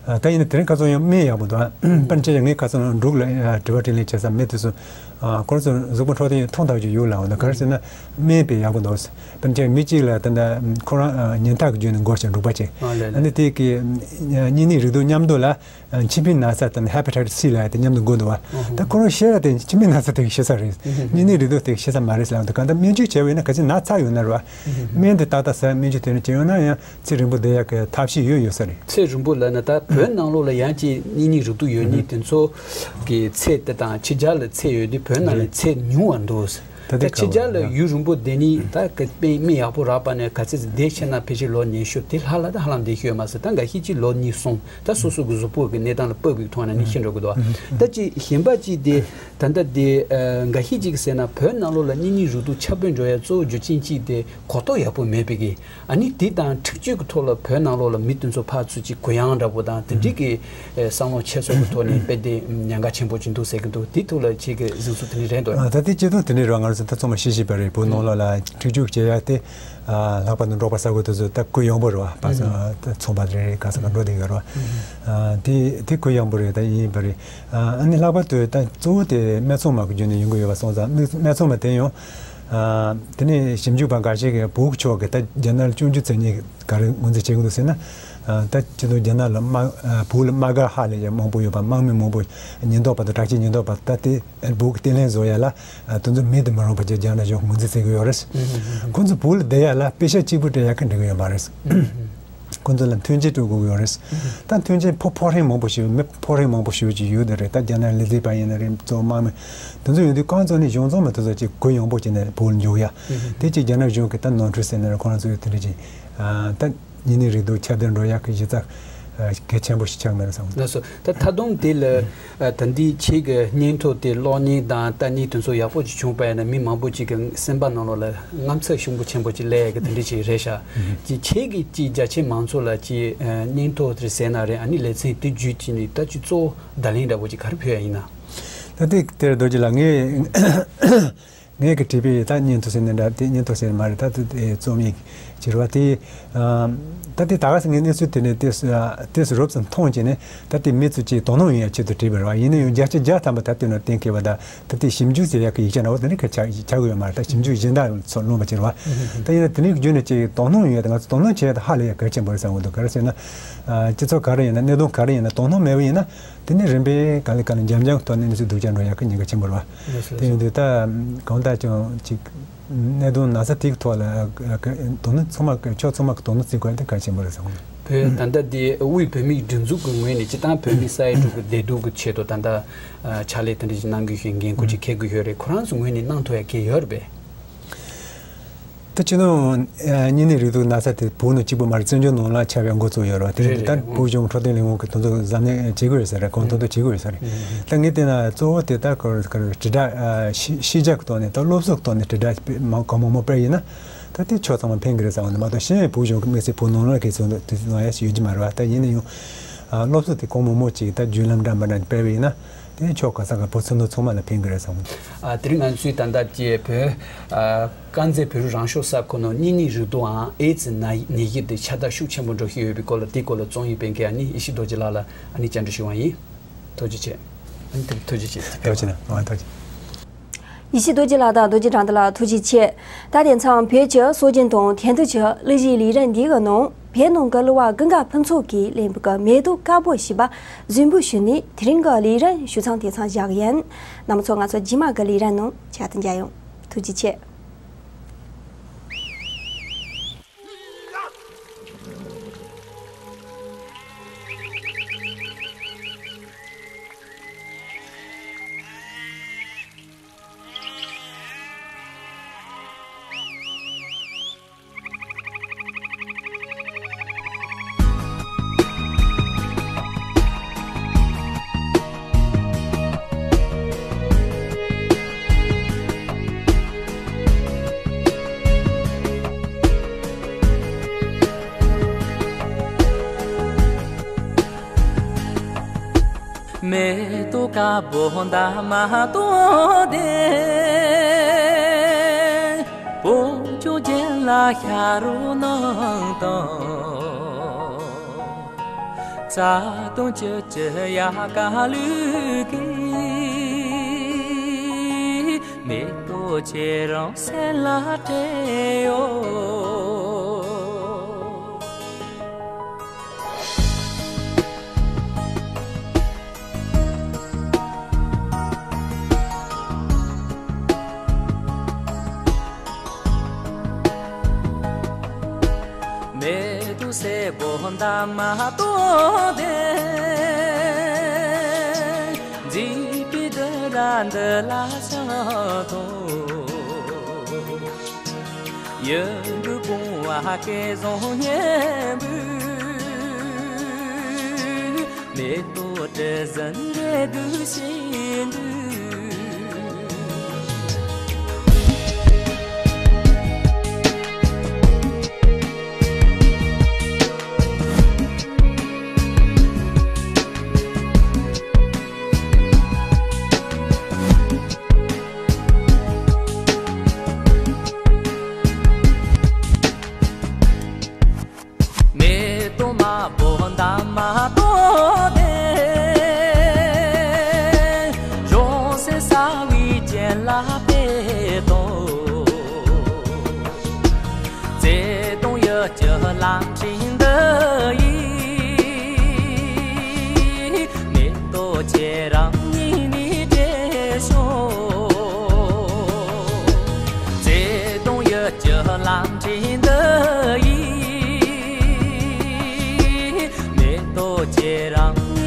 ཨ་ད་ཡིན་ན་དེ་རིང་ཁ་སང་ཡང་སྨན་ཡག་པོ་འདུག་ཨ་དཔེར་ན་ཆ་བཞག་ངས་ཁ་སང་འབྲུག་ལ་ཨ་དྲི་བ་དྲིས་ལན་བྱེད་ས་མི་དེ་ཚོ་ཨ་ཁོ་རང་ཚོ་གཟུགས་པོ་འཕྲོད་བསྟེན་ཐོག་མཐའ་བར་གཅིག་ཡོད་ལབ་འོང་། ད་ག་རེ་ཟེར་ན་སྨན་དཔེ་ཡག་པོ་འདུག་དཔེར་ན་ཆ་བཞག་མི་གཅིག་ལ་ད་ལྟ་ཁོ་རང་ཨ་ཉེན་ཐག་གི་བརྒྱུད་ནས་འགོས་ཤག་འབྲུག་པ་གཅིག་ཨ་ལས་ཨ་ལས། ནི་དེ་གི་གཉན་ནད་རེག་དུག་མཉམ་དུ་ལ། མཆིན་པའི་ན་ཚ་དང་ཧེ་པ་ཊའི་ཊིས་སི་ལབ་ཡ་དེ་མཉམ་དུ་འགོས་འདུག་བ། ད་ཁོ་རང་ཤི་ཡ་དེ་མཆིན་པའི་ན་ཚ་དེ་གིས་ཤི་ས་རེད། གཉན་ནད་རེག་དུག་དེ་གིས་ཤི་ས་མ་རེད་ཟེར་ལབ་འདུག་གང་ལྟར་སྨན་བཅོས་བྱས་པ་ཡིན་ན་གལ་སྲིད་ན་ཚ་ཡོད་ན་རེད་བ། སྨན་དེ་ཏག་ཏག་ཟ། སྨན་བཅོས་དེ་འདྲ་བྱས་ཡོད་ན་ཡང་ཚེ་རིང་པོ་བསྡད་ཡག་གི་ཐབས་ཤེས་ཡོད་ཡོད་ས་རེད། ཚེ་རིང་པོ་ལབ་ན་ད་བོད་ནང་ལོགས་ལ་ཡང་ཅིག་གཉན་ནད་རེག་དུག་ཡོད་མཁན་དེ་ཚོ་གི་ཚད་དེ་དང་ཕྱི་རྒྱལ་ལ་ཚད་ཡོད་དུས་བོད་ནང་ལ་ཚད་ཉུང་བ་འདུག་ད་ཕྱི་རྒྱལ་ལ་ཡུན་རིང་པོ་བསྡད་ནི་ད་གི་དཔེ་མི་ཡག་པོ་རག་པ་ནས་ག་ཚོད་ཙམ་བསྡད་ཤེས་ན་ཕལ་ཆེར་ལོ་ཉི་ཤུ་དེ་ལྷག་ལ་ད་ཧ་ལམ་བསྡད་ཤེས་ཡོད་མ་ཟད། ད་འགའ་ཤས་ཀྱིས་ལོ་གཉིས་གསུམ། ད་སོ་སོ་གི་གཟུགས་པོ་གི་གནས་སྟངས་ལ་བབས་པའི་ཐོག་ནས་ནི་ཤི་འགྲོ་གི་འདུག་ད་ཅི་གཞན་པ་ཅིག་དེ་ད་ལྟ་དེ་འགའ་ཤས་ཅིག་ཟེར་ན་བོད་ནང་ལོགས་ལ་གཉན་ནད་རེག་དུག་ཁྱབ་སྤེལ་འགྲོ་ཡ་གཙོ་བོ་རྒྱུ་རྐྱེན་གཅིག་དེ་གོ་རྟོགས་ཡག་པོ་མེད་པའི་གི། ཨ་ནི་དེ་དང་འཁྲིག་སྤྱོད་ཀྱི་ཐོག་ལ་བོད་ནང་ལོགས་ལ་མི་དེ་ཚོ་ཕར་ཚུར་ཅིག་གུ་ཡངས་འདྲ་པོ་དང་དེ་འདྲའི་གི་བསམ་བློ་འཁྱེར་སོ་གི་ཐོག་ནས་དཔེ་དེ་ཉེན་ཁ་ཆེན་པོ་ཅིག་འདུག་ཟེར་གི་འདུག་དེ་ཐོག་ལ་ཁྱེད་ཀྱི་གཟིགས་ཚུལ་དེ་ནི་རེད་འདུག་ཨ་ད་དེ་སྤྱིར་བཏང་དེ་ནི་རེད། ང་རང་ཚོ་ད་ཚང་མ་ཤེས་ཤེས་པ་རེད། བོད་ནང་ལོགས་ལ་འཁྲིག་སྤྱོད་བྱེད་ཡ་དེ་ཨ་ལྷག་པར་དུ་འབྲོག་པ་ས་ཁུལ་དེ་ཚོ་ད་གུ་ཡངས་པོ་རེད་བ། ཕར་ཚུར་ད་ཚོང་པ་རེད། ག་ས་ག་འགྲོ་བསྡད་ཡོད་རེད་བ། ཨ་དེ་དེ་གུ་ཡངས་པོ་རེད། ད་ཡིན་པ་རེད། ཨ་ནི་ལྷག་པར་དུ་ད་གཙོ་བོ་དེ་སྨད་འཚོང་མ་གི་བརྒྱུད་ནས་ཡོང་གི་ཡོད་པ་སོང་ཙང་། སྨད་སྨད་འཚོང་མ་དེ་ཡང་ཨ་དེ་ནས་ཞིབ་འཇུག་པ་འགའ་ཤས་ཀྱིས་བོད་ཕྱོགས་ཀྱི་ད་རྒྱ་ནག་ལ་སྐྱོན་བརྗོད་བྱེད་མཁན་ག་རེ་ངོས་འཛིན་བྱེད་ཀྱི་འདུག་ཟེར་ན། ཨ་ད་སྤྱིར་བཏང་རྒྱ་ནག་ལ་དམག་ཨ་བོད་ལ་དམག་སྒར་ཧ་ལས་ཡ་མང་པོ་ཡོད་པ། དམག་མི་མང་པོ་ཉེན་རྟོག་པ་དང་དྲག་ཆས་ཉེན་རྟོག་པ། ད་དེ་བོད་ཀྱི་བརྟན་ལྷིང་བཟོ་ཡ་ལ་ཨ་དེ་ཚོ་མེད་དུ་མི་རུང་བ་བྱས་རྒྱ་ནག་གཞུང་ངོས་འཛིན་བྱེད་ཀྱི་ཡོད་རེད། ཁོང་ཚོ་བོད་ལ་བསྡད་ཡ་ལ་པེ་ཤག་གཅིག་པུ་སྤྲད་ཡ་གི་འགྲིག་གི་ཡོད་མ་རེད། ཁོང་ཚོ་ལ་མཐུན་རྐྱེན་སྤྲོད་དགོས་ཀྱི་ཡོད་རེད། ད་མཐུན་རྐྱེན་ཕོ་ཕོ་ཧྲེང་མང་པོ་ཞིག་མི་ཕོ་ཧྲེང་མང་པོ་ཞིག་ཅིག་ཡོད་དེ་རེད། ད་རྒྱ་ནག་ལས་བྱེད་པ་ཡིན་ན་རེད། གཙོ་བོ་དམག་མི་དེ་ཚོ་ཡོད་དུས་གང་ཚོ་ནི་གཞུང་ཚོགས་མི་དེ་ཚོ་ཅིག་གུ་ཡངས་པོ་བྱས་ནས་བོད་ལ་འཇུག་ཡ། དེ་ཅིག་རྒྱ་ནག་གཞུང་གི་ད་ནོར་འཁྲུལ་ཟེར་ན་རེད། ཁོ་རང་ཚོ་ཡོད་དེ་འདྲ་ཅིག་ད་གཉན་ནད་རེག་དུག་ཁྱབ་གདལ་འགྲོ་ཡ་གི་གཞི་རྩ་ གལ་ཆེན་པོ་ཞིག་ཆགས་མེད་བསམ་གི་འདུག། ལགས་སོ། ད་ད་དུང་དེ་ལ་ད་འདི་ཁྱེད་ཀྱི་སྙན་ཐོ་དེ་ཀློག་མཁན་དང་ལྟ་མཁན་དེ་ཚོ་ཡག་པོ་ཅིག་བྱུང་པ་ཡིན་ན། མི་མང་པོ་ཅིག་གི་སེམས་པ་ནང་ལོགས་ལ་དངངས་འཚབ་ཤུགས་པོ་ཆེན་པོ་ཅིག་སླེབས་ཡག་གི་དེ་འདྲ་ཅིག་རེད་ཤག། ཅིག་ཁྱེད་ཀྱིས་ཅིག་རྒྱ་ཆེ་མང་ཚོགས་ལ་ཅིག་སྙན་ཐོ་དེ་ཟེར་ན་རེད། ཨ་ནི་ལེ་ཚན་དེ་བརྒྱུད་ཅིག་ནས་ད་ཅིག་གཙོ་བོ་བརྡ་ལན་འདྲ་པོ་ཅིག་ག་རེ་ཕུལ་ཡག་ཡིན་ན། ད་དེ་དེར་རྡོ་རྗེ་ལགས། ངས་ངས་ཀྱི་བྲིས་པའི་ད་སྙན་ཐོ་ཟེར་ནས་འདྲ། དེ་སྙན་ཐོ་ཟེར་མ་རེད། ད་དེ་རྩོམ་ཡིག་ཅིག་རེད་པ། དེ་ད་དེ་ད་ག་སེ་ངས་གནས་ཚུལ་དེ་ནས་དེ་སུ་དེ་སུ་རོབ་ཙམ་མཐོང་བྱས་ནས། ད་དེ་མི་ཚོ་ཅིག་དོ་སྣང་ཡོང་ཡག་ཆེད་དུ་བྲིས་པ་རེད་པ། ཡིན་ན་ཡང་བརྒྱ་ཆ་བརྒྱ་ཐམ་པ་ད་དེ་ནང་གཏན་འཁེལ་བ་དང་། ད་དེ་ཞིབ་འཇུག་ཟེར་ཡག་གི་ཡིག་ཆ་འདྲ་པོ་དེ་འདྲ་ག་ཆགས་ཆགས་ཀྱི་ཡོད་མ་རེད། ད་ཞིབ་འཇུག་གཞན་དག་ཚོ་ལོན་པ་ཅིག་རེད་པ། ད་ཡིན་ན་དེ་འདྲའི་བརྒྱུད་ནས་ཅིག་དོ་སྣང་ཡོང་ཡག་དེ་ང་ཚོ་དོ་སྣང་བྱེད་ཡག་དེ་ཧ་ལས་ཡག་གལ་ཆེན་པོ་རེད་བསམ་གི་འདུག། ག་རེ་ཟེར་ན། སྤྱི་ཚོགས་ག་རེ་ཡིན་ན། གནད་དོན་ག་རེ་ཡིན་ན། དོ་སྣང་མེད་པ་ཡིན་ན། དེ་ནས་རིམ་པས་གང་ལ་གང་ལ་འཇམ་འཇམ་ཐོག་ནས་གནས་ཚུལ་སྡུག་ཅག་འགྲོ་ཡག་གི་ཉེན་ཁ་ཆེན་པོ་རེད་པ། ལགས་སོ། དེ་ཡིན་དུས་ད་གང་ལྟར་ཀྱང་ཅིག་གནད་དོན་ན་ཚ་དེའི་ཐོག་ལ་དོ་སྣང་ཚང་མ་གི་ཕྱོགས་ཚང་མ་གི་དོ་སྣང་བྱེད་དགོས་ཡག་དེ་གལ་ཆེན་པོ་རེད་བསམ་གི་འདུག། བོད་ད་ལྟ་དེ་དབུས་བོད་མིའི་སྒྲིག་འཛུགས་ཀྱི་ངོས་ནས་སྤྱིར་བཏང་བོད་མི་ས་ཡ་དྲུག་གི་བདེ་སྡུག་གི་ཆེད་དུ་ད་ལྟ་ཕྱག་ལས་དེ་འདྲ་ཞིག་གནང་གི་ཡོད། འགན་ཁུར་ཅིག་འཁྱེར་གི་ཡོད་རེད། ཁོ་རང་ཚོའི་ངོས་ནས་གནང་ཐུབ་ཡག་གི་ཡོད་རེད་པས། ད་སྤྱིར་བཏང་གཉན་ནད་རེག་དུག་ན་ཚ་དེ་བོད་ནང་གཅིག་པུ་མ་རེད། བཙན་བྱོལ་ནང་ལ་ཁྱབ་པའི་འགོ་བཙུགས་ཡོད་རེད་པ། དེ་རེད། རེད་ད་རེད། བོད་གཞུང་འཕྲོད་བསྟེན་ལས་ཁུངས་ཀྱིས་དེ་ཚོ་གཟབ་ནན་བྱེད་དགོས་ཡོད་ས་རེད། གོང་མཐོར་འདོན་བྱེད་དགོས་ཡོད་ས་རེད། ད་ངས་བལྟས་ན་གཙོ་བོ་དེ་ད་ག་རེ་ག་རེ་དྲིལ་བསྒྲགས་ཤེས་བྱ་གི་ཐོག་ནས། ད་སློབ་གསོ་གི་ཐོག་ནས་དྲིལ་བསྒྲགས་མང་གང་མང་མང་སྤེལ་ཡིན་ན། ད་དེ་ཕྱོགས་ཚང་མ་ཕན་གི་རེད་བསམ་གི་འདུག་མ་གཏོགས། གཞན་བོད་གཞུང་གི་དམིགས་བསལ་བོད་ནང་ལ་གལ་ཆེན་དུ་དེ་ཚོ་ཡོང་ཡག་ཞིག་ཡོད་ཀྱི་མ་རེད་པ། ད་ཡིན་ན་ཡང་སློབ་གསོ་དེ་གང་མང་མང་ཅིག་ད་བརྒྱུད་ལམ་འདྲ་མི་འདྲ་སྤེལ་བ་ཡིན་ན། དེ་ཕྱོགས་ག་ས་ག་བོད་ཚོ་ཚང་མ་ལ་ཕན་གི་རེད་བསམ་གི་འདུག། ཨ། དེ་རིང་ང་ཚོས་ད་ལྟ་ཀྱི་བོད། ཨ། དཀར་མཛེས་བོད་རིགས་རང་སྐྱོང་ས་ཁུལ་ནང་གཉན་ནད་རེག་དུག་ཨང་ཨེ་ཙི་ནད་ནད་གཞི་དེ་ཁྱབ་གདལ་ཤུགས་ཆེན་པོ་འགྲོ་བཞིན་ཡོད་པའི་སྐོར་ལ། དེའི་སྐོར་ལ་རྩོམ་ཡིག་སྤེལ་མཁན་ཨ་ནི་ཡེ་ཤེས་རྡོ་རྗེ་ལགས་ལ་ཨ་ནི་བཅར་འདྲི་ཞུ་བ་ཡིན། ཐུགས་རྗེ་ཆེ། ཨ་ནི་དེ་ཐུགས་རྗེ་ཆེ། ཐུགས་རྗེ་ཆེ། ཨ། ཐུགས་རྗེ་ཆེ། ཡེ་ཤེས་རྡོ་རྗེ་ལགས་དང་རྡོ་རྗེ་དགྲ་འདུལ་ལགས་ཐུགས་རྗེ་ཆེ། ད་དེང་སང་བོད་ཀྱི་སྲོལ་རྒྱུན་དང་དེང་དུས་ཀྱི་གླུ་གཞས་ལེ་རན་འདི་གི་ནང་བོད་ནང་གི་གླུ་བ་ཀུན་དགའ་ཕུན་ཚོགས་ཀྱིས་ལེན་པའི་གི་མེ་ཏོག་དཀར་པོ་ཞེས་པ་གཟིགས་འབུལ་ཞུས་ནས། དེ་རིང་གི་ལེ་རན་ཞུ་མཚམས་དེང་སང་བཞག་གི་ཡིན། རྣམ་པ་ཚོ་ང་ཚོ་རྗེས་མ་གི་ལེ་རན་ནང་བཅར་དུ་མཇལ་ཡོང་། ཐུགས་རྗེ་ཆེ། མེ་ཏོག་དཀར་པོ་འདབ་མ་སྟོང་ལྡན། བོད་ལྗོངས་རྒྱན་ལ་ཤར་རོ་ནང་དང་། རྩ་དང་བཅུད་ཀྱི་དབྱར་ཁ་ལུག་གིས། མེ་ཏོག་ཁྱེད་རང་སེམས་ལ་སྤྲད་ཡོད། མེ་ཏོག་སེར་པོ་འདབ་མ་སྟོང་ལྡན། མཛེས་པའི་སྡུག་ར་འདི་ལ་ཤར་དང་། ཡུལ་འདི་བུང་བ་སྐལ་བཟང་སྙན་པོས། མེ་ཏོག་དྲི་ཟིན་རེ་དུ་ཤིན་ཏུ། མེ་ཏོག་དམར་པོ་འདབ་མ་སྟོང་ལྡན། གཞུང་སྲིད་གསང་བའི་རྒྱན་ལ་སྤེལ་དང་། བརྩེ་དང་ཡིད་ཀྱི་ལམ་ཁྲིད་འདི་ཡིས། མེ་ཏོག་ཁྱེད་རང་སྙིང་ནས་བྲེལ་ཤོག། བརྩེ་དང་ཡིད་ཀྱི་ལམ་ཁྲིད་འདི་ཡིས། མེ་ཏོག་ཁྱེད་རང་